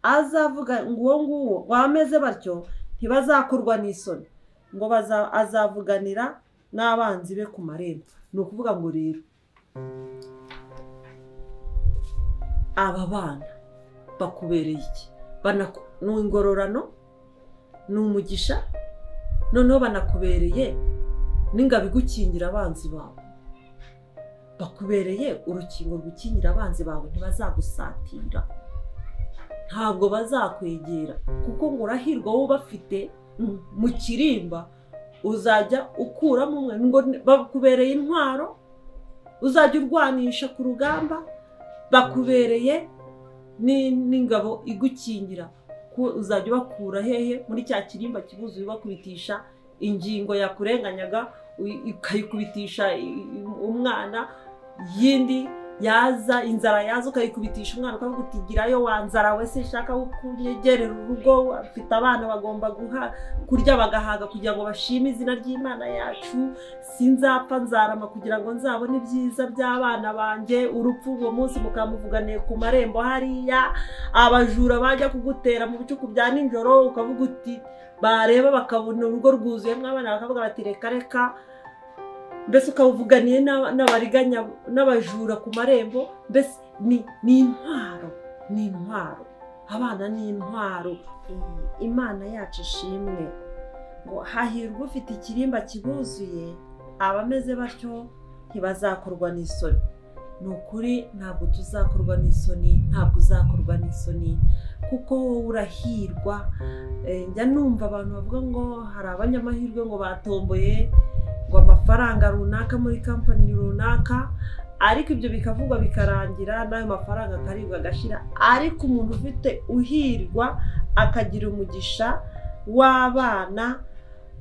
azavuga ngo uwo nguwo wameze batyo ntibazakorwa n'isoni, ngo azavuganira n'abanzi be ku marembo. Ni ukuvuga ngo rero aba bana bakubereye iki? Ni ingororano, ni umugisha, noneho banakubereye n'ingabo igukingira abanzi bawe, bakubereye urukingo rwukingira abanzi bawe, ntibazagusatira, ntabwo bazakwegera, kuko ngo urahirwa wowe bafite mu kirimba, uzajya ukuramo umwe. Ngo bakubereye intwaro uzajya urwanisha ku rugamba, bakubereye n'ingabo igukingira, uzajya ubakura hehe? Muri cya kirimba kibuzuye, ubakubitisha ingingo yakurenganyaga, ukayikubitisha umwana, yindi yaza inzara yaza ukayikubitisha umwana, ukavuga uti girayo wa nzara we, sinshaka kunyegerera urugo, afite abana bagomba kurya bagahaga kugira ngo bashime izina ry'Imana yacu, sinzapfa nzarama kugira ngo nzabone ibyiza by'abana banjye. Urupfu uwo munsi mukamuvuganiye ku marembo hariya, abajura bajya kugutera mu bicuku bya nijoro, ukavuga uti bareba bakabona urugo rwuzuyemo abana bakavuga bati reka reka. Mbese ukavuganiye n'abariganya n'abajura ku marembo. Mbese ni intwaro, ni intwaro, abana ni intwaro. Imana yacu ishimwe. Ngo hahirwa ufite ikirimba kibuzuye, abameze batyo ntibazakorwa n'isoni. Ni ukuri ntabwo tuzakorwa n'isoni, ntabwo uzakorwa n'isoni, kuko wowe urahirwa. Njya numva abantu bavuga ngo hari abanyamahirwe ngo batomboye ngo amafaranga runaka muri kampani runaka, ariko ibyo bikavugwa bikarangira n'ayo mafaranga akaribwa agashira. Ariko umuntu ufite uhirwa akagira umugisha w'abana,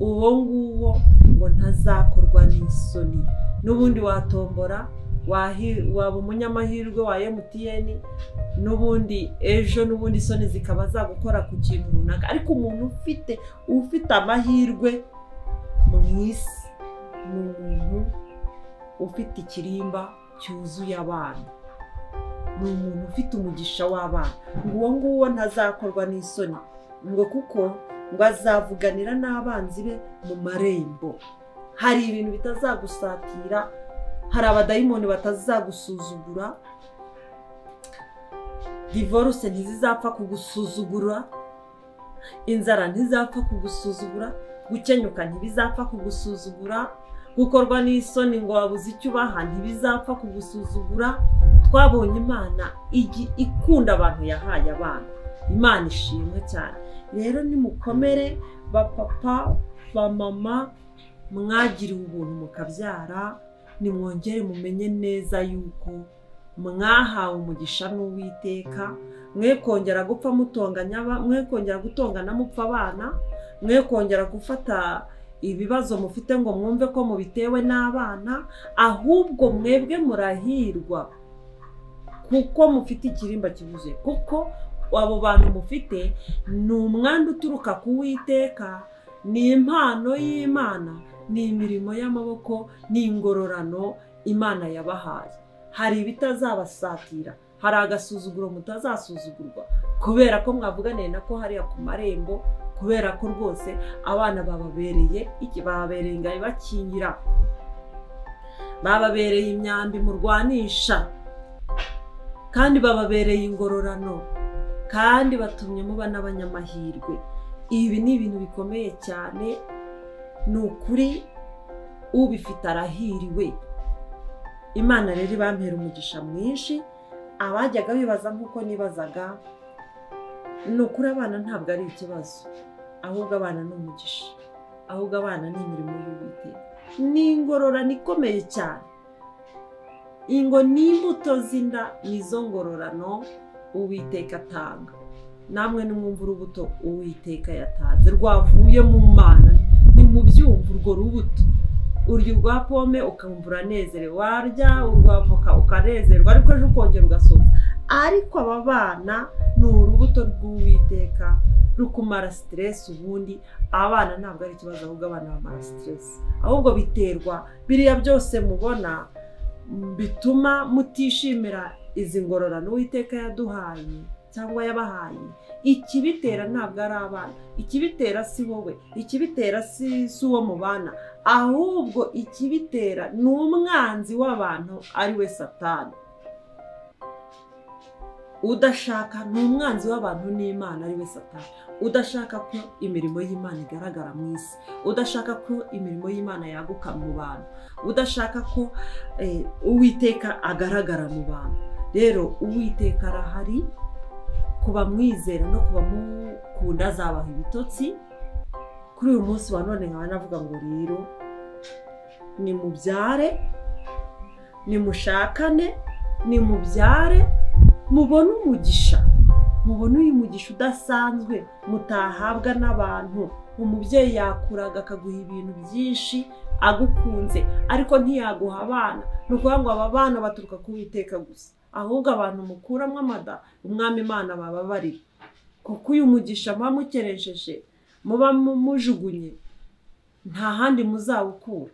uwo nguwo ngo ntazakorwa n'isoni. N'ubundi watombora, waba umunyamahirwe wa MTN, n'ubundi ejo n'ubundi isoni zikaba zagukora ku kintu runaka. Ariko umuntu ufite amahirwe mu isi ni umuntu ufite ikirimba cyuzuye abana, ni umuntu ufite umugisha w'abana. Ngo uwo nguwo ntazakorwa n'isoni, ngo kuko ngo azavuganira n'abanzi be mu marembo. Hari ibintu bitazagusatira, hari abadayimoni batazagusuzugura, divorce ntizizapfa kugusuzugura, inzara ntizapfa kugusuzugura, gukenyuka ntibizapfa kugusuzugura, gukorwa n'isoni ngo wabuze icyo ubaha ntibizapfa kugusuzugura. Twabonye Imana ikunda abantu yahaye abana. Imana ishimwe cyane. Rero nimukomere bapapa, bamama, mwagiriwe ubuntu mukabyara, nimwongere mumenye neza yuko mwahawe umugisha n'Uwiteka, Mwe kongera gupfa mutonganya, mwe kongera gutongana mupfa abana, mwe kongera gufata ibibazo mufite ngo mwumve ko mubitewe n'abana, ahubwo mwebwe murahirwa kuko mufite ikirimba kibuze, kuko abo bantu mufite ni umwanda uturuka ku Uwiteka, ni impano y'Imana, ni imirimo y'amaboko, ni ingororano Imana yabahaye. Hari ibitazabasatira, hari agasuzuguro mutazasuzugurwa kubera ko mwavuganiye nako hariya ku marembo, kubera ko rwose abana bababereye iki, bababereye ingabo bakingira, bababereye imyambi murwanisha, kandi bababereye ingororano, kandi batumye muba n'abanyamahirwe. Ibi ni ibintu bikomeye cyane, ni ukuri ubifite arahiriwe. Imana rero ibampera umugisha mwinshi. Abajyaga bibaza nk'uko nibazaga, ni ukuri abana ntabwo ari ikibazo, ahubwo abana ni umugisha, ahubwo abana ni imirimo y'Uwiteka, ni ingororano ikomeye cyane. Ingo ni imbuto z'inda, nizo ngororano Uwiteka atanga. Namwe nimwumva urubuto Uwiteka yatanze rwavuye mu Mana, nimubyumva urwo rubuto. Urya urwa pome ukumva uranezerewe, warya urwa avoka ukanezerwa, ariko ejo ukongera ugasonza. Ariko aba bana ni urubuto rw'Uwiteka rukumara stress. Ubundi abana ntabwo ari ikibazo, ahubwo abana bamara stress, ahubwo biterwa biriya byose mubona bituma mutishimira izi ngororano Uwiteka yaduhaye cyangwa yabahaye. Ikibitera ntabwo ari abana, ikibitera si wowe, ikibitera si uwo mubana, ahubwo ikibitera ni umwanzi w'abantu ari we Satani. Udashaka ni umwanzi w'abantu n'Imana ari we Satani, udashaka ko imirimo y'Imana igaragara mu isi, udashaka ko imirimo y'Imana yaguka mu bantu, udashaka ko Uwiteka agaragara mu bantu. Rero Uwiteka arahari kuba mwizera no kuba mukunda, azabaha ibitotsi. Kuri uyu munsi wa none nkaba navuga ngo rero nimubyare, nimushakane, nimubyare, mubone umugisha, mubone uyu mugisha udasanzwe mutahabwa n'abantu. Umubyeyi yakuraga akaguha ibintu byinshi agukunze, ariko ntiyaguha abana. Ni ukuvuga ngo aba bana baturuka ku Uwiteka gusa, ahubwo abantu mukuramo amada umwami Imana bababarira, kuko uyu mugisha muba mukeresheje, muba mujugunye, nta handi muzawukura,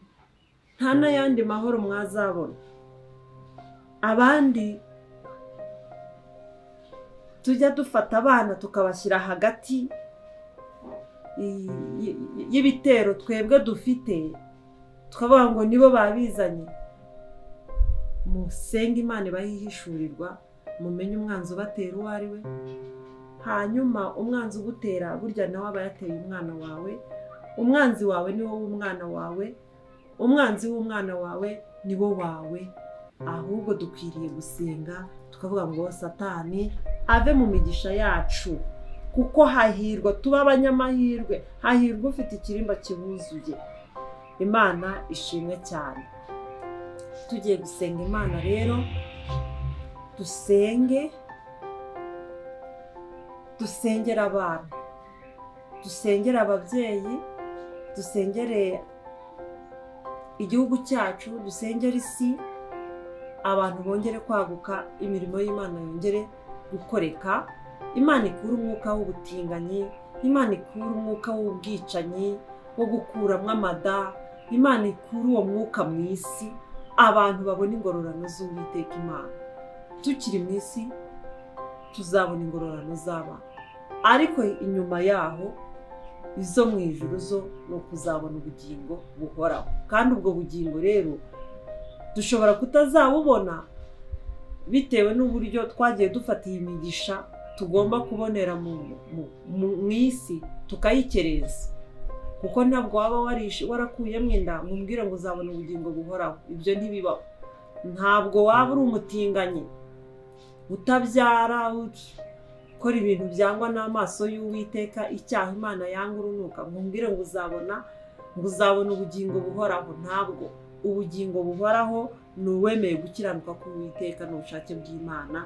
nta n'ayandi mahoro mwazabona. Abandi tujya dufata abana tukabashyira hagati y'ibitero twebwe dufite, tukavuga ngo nibo babizanye. Musenge Imana ibahishurirwa, mumenye umwanzi ubatera uwo ari we. Hanyuma umwanzi ugutera burya nawe aba yateye umwana wawe, umwanzi wawe ni wowe umwana wawe, umwanzi w'umwana wawe ni wo wawe. Ahubwo dukwiriye gusenga tukavuga ngo Satani ave mu migisha yacu, kuko hahirwa tuba abanyamahirwe, hahirwa ufite ikirimba kibuzuye. Imana ishimwe cyane. Tugiye gusenga Imana rero, dusenge, dusengera abana, dusengere ababyeyi, dusengere igihugu cyacu, dusengere isi, abantu bongere kwaguka, imirimo y'Imana yongere gukoreka. Imana ikura umwuka w'ubutinganyi, Imana ikura umwuka w'ubwicanyi, wo gukuramo amada, Imana ikura uwo mwuka mu isi, abantu babona ingororano z'Uwiteka Imana. Tukiri mu isi tuzabona ingororano z'abana, ariko inyuma yaho izo mu ijuru zo ni ukuzabona ubugingo buhoraho. Kandi ubwo bugingo rero dushobora kutazabubona bitewe n'uburyo twagiye dufata iyi migisha tugomba kubonera mu isi tukayikereza, kuko ntabwo waba warakuyemo inda ngo umbwire ngo uzabona ubugingo buhoraho, ibyo ntibibaho. Ntabwo waba uri umutinganyi utabyara, ukora ibintu byangwa n'amaso y'Uwiteka, icyaha Imana yanga urunuka, ngo umbwire ngo uzabona ubugingo buhoraho. Ntabwo ubugingo buhoraho ni uwemeye gukiranuka k'Uwiteka n'ubushake bw'Imana.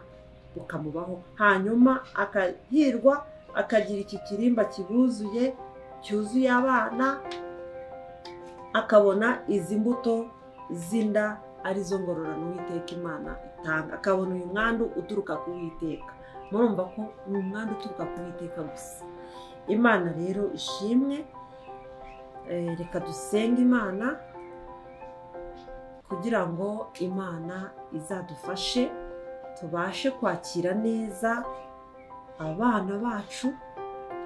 bukamubaho, hanyuma akahirwa akagira iki kirimba kibuzuye cyuzuye abana, akabona izi mbuto z'inda arizo ngororano Uwiteka Imana itanga, akabona uyu mwandu uturuka ku Uwiteka. Murumva ko ni umwandu uturuka ku Uwiteka gusa. Imana rero ishimwe. Reka dusenge Imana kugira ngo Imana izadufashe tubashe kwakira neza abana bacu.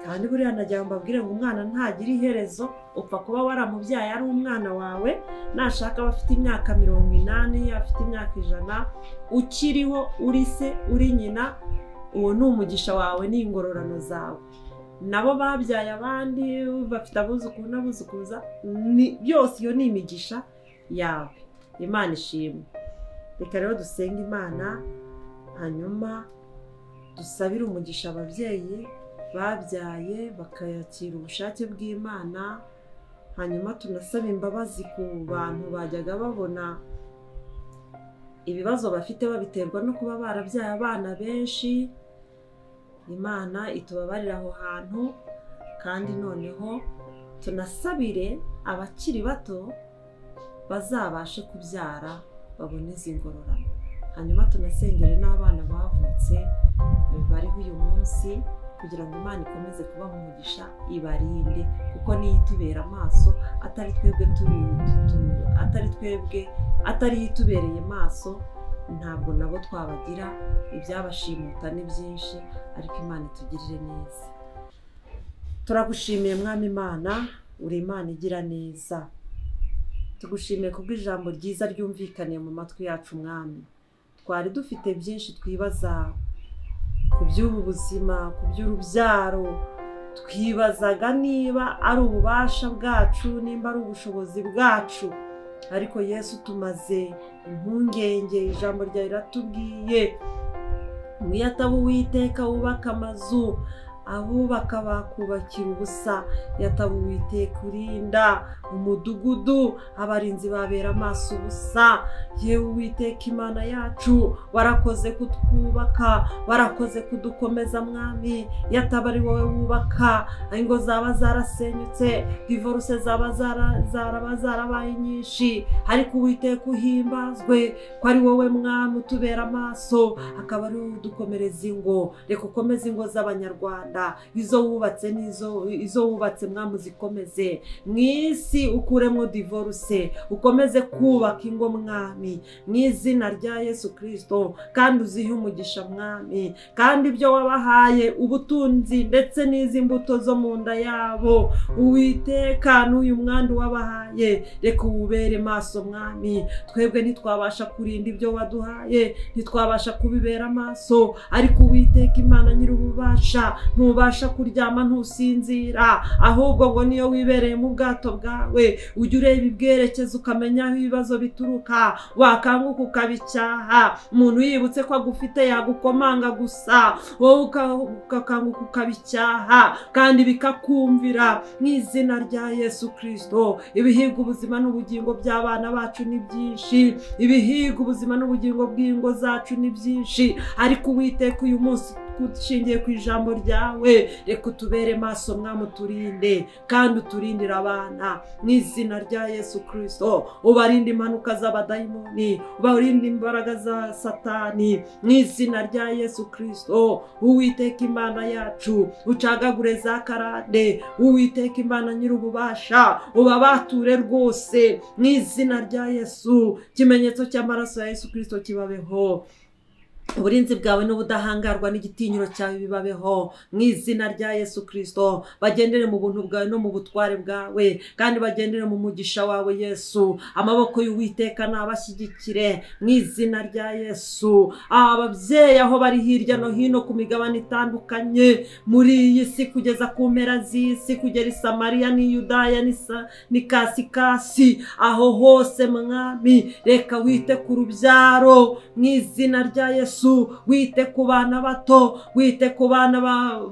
Kandi buriya nagira ngo mbabwire ngo umwana ntagira iherezo, upfa kuba waramubyaye ari umwana wawe, nashaka aba afite imyaka 80, afite imyaka 100, ukiriho uri se uri nyina, uwo ni umugisha wawe n'ingororano zawe. Nabo babyaye abandi bafite abuzukuru n'abuzukuruza, byose iyo ni imigisha yawe. Imana ishimwe. Reka rero dusenge Imana, hanyuma dusabire umugisha ababyeyi babyaye bakayakira ubushake bw'Imana, hanyuma tunasaba imbabazi ku bantu bajyaga babona ibibazo bafite babiterwa no kuba barabyaye abana benshi. Imana itubabarira aho hantu, kandi noneho tunasabire abakiri bato bazabashe kubyara babone izi ngororano. Hanyuma tunasengere n'abana bavutse bariho uyu munsi kugira ngo Imana ikomeze kubaha umugisha ibarinde, kuko niyo itubera amaso, atari twebwe atari itubereye maso, ntabwo nabo twabagira. Ibyabashimuta ni byinshi, ariko Imana itugirire neza. Turagushimiye Mwami Imana, uri Imana igira neza. Tugushimiye kubw'ijambo ryiza ryumvikaniye mu matwi yacu Mwami. Twari dufite byinshi twibaza ku by'ubu buzima, ku by'urubyaro, twibazaga niba ari ububasha bwacu, nimba ari ubushobozi bwacu, ariko Yesu tumaze impungenge. Ijambo ryawe riratubwiye ngo iyo ataba Uwiteka wubaka amazu, abubaka bakubakira ubusa. Yataba Uwiteka urinda umudugudu, abarinzi babera amaso ubusa. Yewe Uwiteka Imana yacu, warakoze kutwubaka, warakoze kudukomeza Mwami. Yataba ari wowe wubaka, ingo zaba zarasenyutse, divorce zaba zarabaye nyinshi, ariko Uwiteka uhimbazwe ko ari wowe Mwami utubera amaso, akaba ari wowe udukomereza ingo. Reka ukomeze ingo z'Abanyarwanda, izo wubatse n'izo izo wubatse Mwami uzikomeze. Mu isi ukuremo divorce, ukomeze kubaka ingo Mwami mu izina rya Yesu Kristo, kandi uzihe umugisha Mwami. Kandi ibyo wabahaye ubutunzi ndetse n'izi mbuto zo mu nda yabo, Uwiteka n'uyu mwandu wabahaye reka uwubere maso Mwami. Twebwe ntitwabasha kurinda ibyo waduhaye, ntitwabasha kubibera amaso, ariko Uwiteka Imana nyir'ububasha, ntubasha kuryama ntusinzira, ahubwo ngo niyo wibereye mu bwato bwawe ujye ureba ibwerekezo ukamenya aho ibibazo bituruka, wakanguka ukabicyaha. Umuntu yibutse ko agufite yagukomanga gusa, wowe ukakanguka ukabicyaha kandi bikakumvira mu izina rya Yesu Kristo. Ibihiga ubuzima n'ubugingo by'abana bacu ni byinshi, ibihiga ubuzima n'ubugingo bw'ingo zacu ni byinshi, ariko Uwiteka uyu munsi ushingiye ku ijambo ryawe reka utubere maso Mwami, uturinde kandi uturindire abana mu izina rya Yesu Kristo. Ubarinde impanuka z'abadayimoni, ubarinde imbaraga za Satani mu izina rya Yesu Kristo. Uwiteka Imana yacu, ucagagure za karande. Uwiteka Imana nyir'ububasha, ubabature rwose mu izina rya Yesu. Ikimenyetso cy'amaraso ya Yesu Kristo kibabeho, uburinzi bwawe n'ubudahangarwa n'igitinyiro cyawe bibabeho mu izina rya Yesu Kristo. Bagendere mu buntu bwawe no mu butware bwawe, kandi bagendere mu mugisha wawe Yesu. Amaboko y'Uwiteka nabashyigikire mu izina rya Yesu. Ababyeyi aho bari hirya no hino ku migabane itandukanye muri iyi si kugeza ku mpera z'isi, kugera i Samariya n'i Yudaya n'i Kasikasi, aho hose Mwami reka wite ku rubyaro mu izina rya Yesu. Yesu, wite ku bana bato, wite ku bana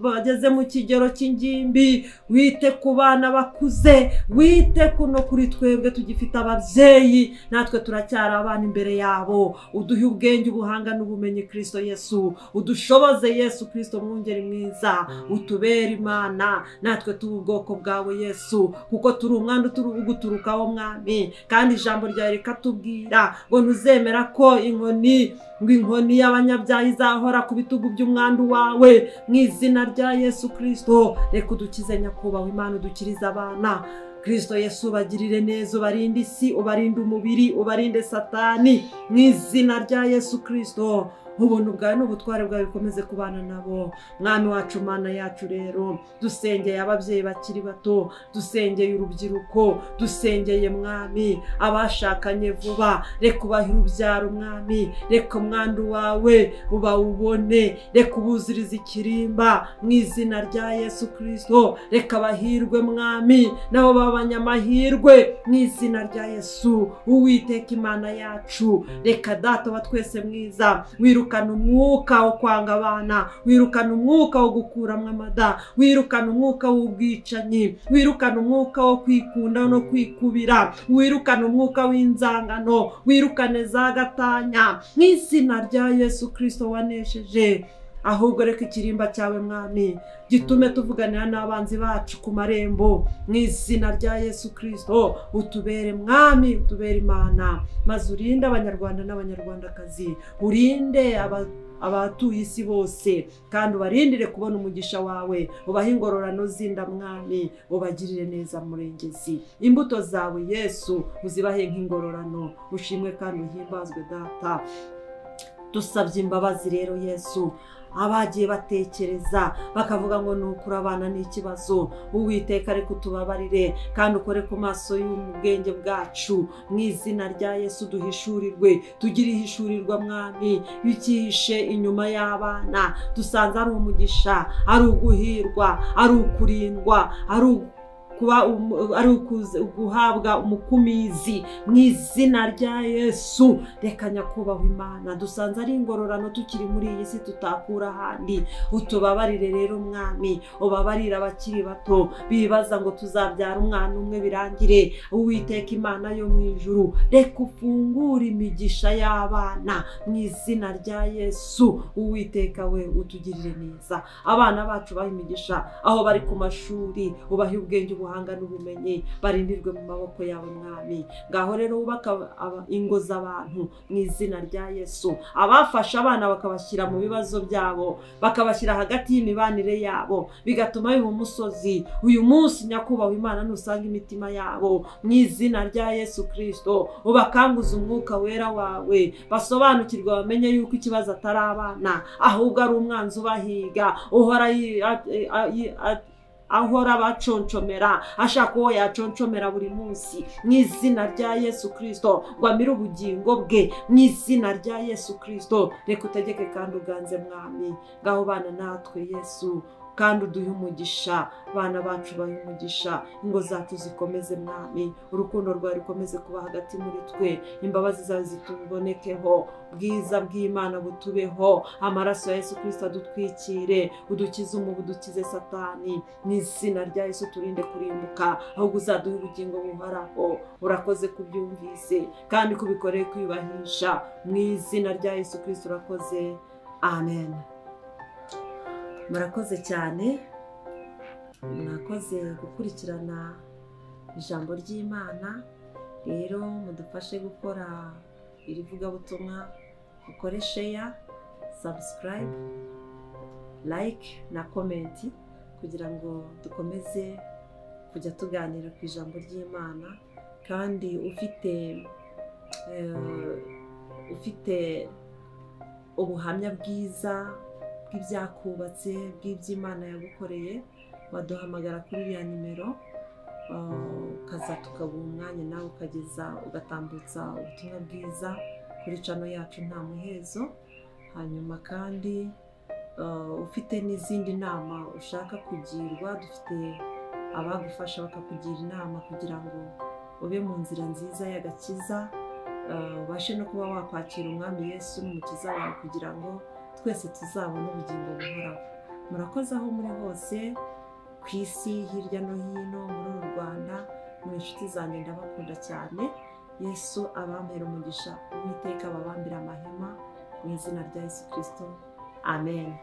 bageze mu kigero cy'ingimbi, wite ku bana bakuze, wite kuno kuri twebwe tugifite ababyeyi, natwe turacyari abana imbere yabo. Uduhe ubwenge, ubuhanga n'ubumenyi Kristo Yesu, udushoboze Yesu Kristo mwungeri mwiza, utubere Imana, natwe tuba ubwoko bwawe Yesu, kuko turi umwana uguturukaho Mwami. Kandi ijambo ryawe rikatubwira ngo ntuzemera ko inkoni ngo inkoni y'abanyabyaha izahora ku bitugu by'umwandu wawe. Mu izina rya Yesu Kristo, reka udukize nyakubahwa Imana, udukirize abana Kristo Yesu, ubagirire neza, ubarinde isi, ubarinde umubiri, ubarinde Satani. Mu izina rya Yesu Kristo, ubuntu bwawe n'ubutware bwawe bikomeze kubana nabo. Mwami wacu, Mana yacu, rero dusengeye ababyeyi bakiri bato, dusengeye urubyiruko, dusengeye Mwami abashakanye vuba, reka ubahe urubyaro Mwami, reka umwandu wawe ubawubone, reka ubuzirize ikirimba mu izina rya Yesu Kristo, reka abahirwe Mwami, nabo b'abanyamahirwe mu izina rya Yesu. Uwiteka Imana yacu, reka Data wa twese mwiza, wirukana umwuka wo kwanga abana, wirukana umwuka wo gukuramwo amada, wirukana umwuka w'ubwicanyi, wirukana umwuka wo kwikunda no kwikubira, wirukana umwuka w'inzangano, wirukane za gatanya mu izina rya Yesu Kristo wanesheje. Ahubwo reka ikirimba cyawe Mwami gitume tuvuganira n'abanzi bacu ku marembo mu izina rya Yesu Kristo. Utubere Mwami, utubere Imana, maze urinde abanyarwanda n'abanyarwandakazi, urinde abatuye isi bose, kandi ubarindire kubona umugisha wawe, ubahe ingororano zinda Mwami, ubagirire neza Murengezi. Imbuto zawe Yesu uzibahe nk'ingororano. Ushimwe kandi uhimbazwe Data. Dusabye imbabazi rero Yesu, abagiye batekereza bakavuga ngo nukuri abana ni ikibazo, Uwiteka reka utubabarire kandi ukore ku maso y'ubwenge bwacu mu izina rya Yesu. Duhishurirwe, tugire ihishurirwa Mwami bikihishe inyuma y'abana. Dusanze ari umugisha, ari uguhirwa, ari ukurindwa, ari kuba ari guhabwa umukumizi mu izina rya Yesu. Reka nyakubahwa Imana, dusanze ari ingororano tukiri muri iyi si tutakura ahandi. Utubabarire rero Mwami, ubabarire abakiri bato bibaza ngo tuzabyara umwana umwe birangire. Uwiteka Imana yo mu ijuru, reka ufungure imigisha y'abana mu izina rya Yesu. Uwiteka we utugirire neza, abana bacu bahe imigisha aho bari ku mashuri, ubahe ubwenge, ubuhanga n'ubumenyi, barindirwe mu maboko yawe Mwami. Ngaho rero wubaka ingo z'abantu mu izina rya Yesu. Abafasha abana bakabashyira mu bibazo byabo, bakabashyira hagati y'imibanire yabo, bigatuma biba umusozi. Uyu munsi nyakubahwa Imana, nusanga imitima yabo mu izina rya Yesu Kristo, ubakanguze umwuka wera wawe, basobanukirwe, bamenye yuko ikibazo atari abana, ahubwo ari umwanzi ubahiga, uhora ahora baconchomera, ashaka uwo yaconchomera buri munsi. Mu izina rya Yesu Kristo, ngo amire ubugingo bwe mu izina rya Yesu Kristo. Reka utegeke kandi uganze Mwami. Ngaho bana natwe Yesu, kandi uduhe umugisha, abana bacu bahe umugisha, ingo zacu zikomeze Mwami, urukundo rwawe rukomeze kuba hagati muri twe, imbabazi zawe zitubonekeho, bwiza bw'Imana butubeho, amaraso ya Yesu Kristo adutwikire, udukize umubu, udukize Satani mu izina rya Yesu. Turinde kurimbuka, ahubwo uzaduhe ubugingo buhoraho. Urakoze kubyumvise kandi kubikoreye kwiyubahisha mu izina rya Yesu Kristo urakoze, amen. Murakoze cyane, mwakoze gukurikirana ijambo ry'Imana. Rero mudufashe gukora iri vugabutumwa, ukore share, subscribe, like na comment, kugira ngo dukomeze kujya tuganira ku ijambo ry'Imana. Kandi ufite ubuhamya bwiza bw'ibyakubatse, bw'iby'Imana yagukoreye, waduhamagara kuri iriya nimero, ukaza tukaguha umwanya nawe ukageza ugatambutsa ubutumwa bwiza kuri cano yacu nta muhezo. Hanyuma kandi ufite n'izindi nama ushaka kugirwa, dufite abagufasha bakakugira inama kugira ngo ube mu nzira nziza y'agakiza. Ubashe no kuba wakwakira Umwami Yesu n'Umukiza wawe, kugira ngo twese tuzabone ubugingo buhoraho. Murakoze aho muri hose ku isi, hirya no hino muri uru Rwanda, muri inshuti zanjye, ndabakunda cyane. Yesu abampera umugisha, Uwiteka ababambire amahema mu izina rya Yesu Kirisito, amen.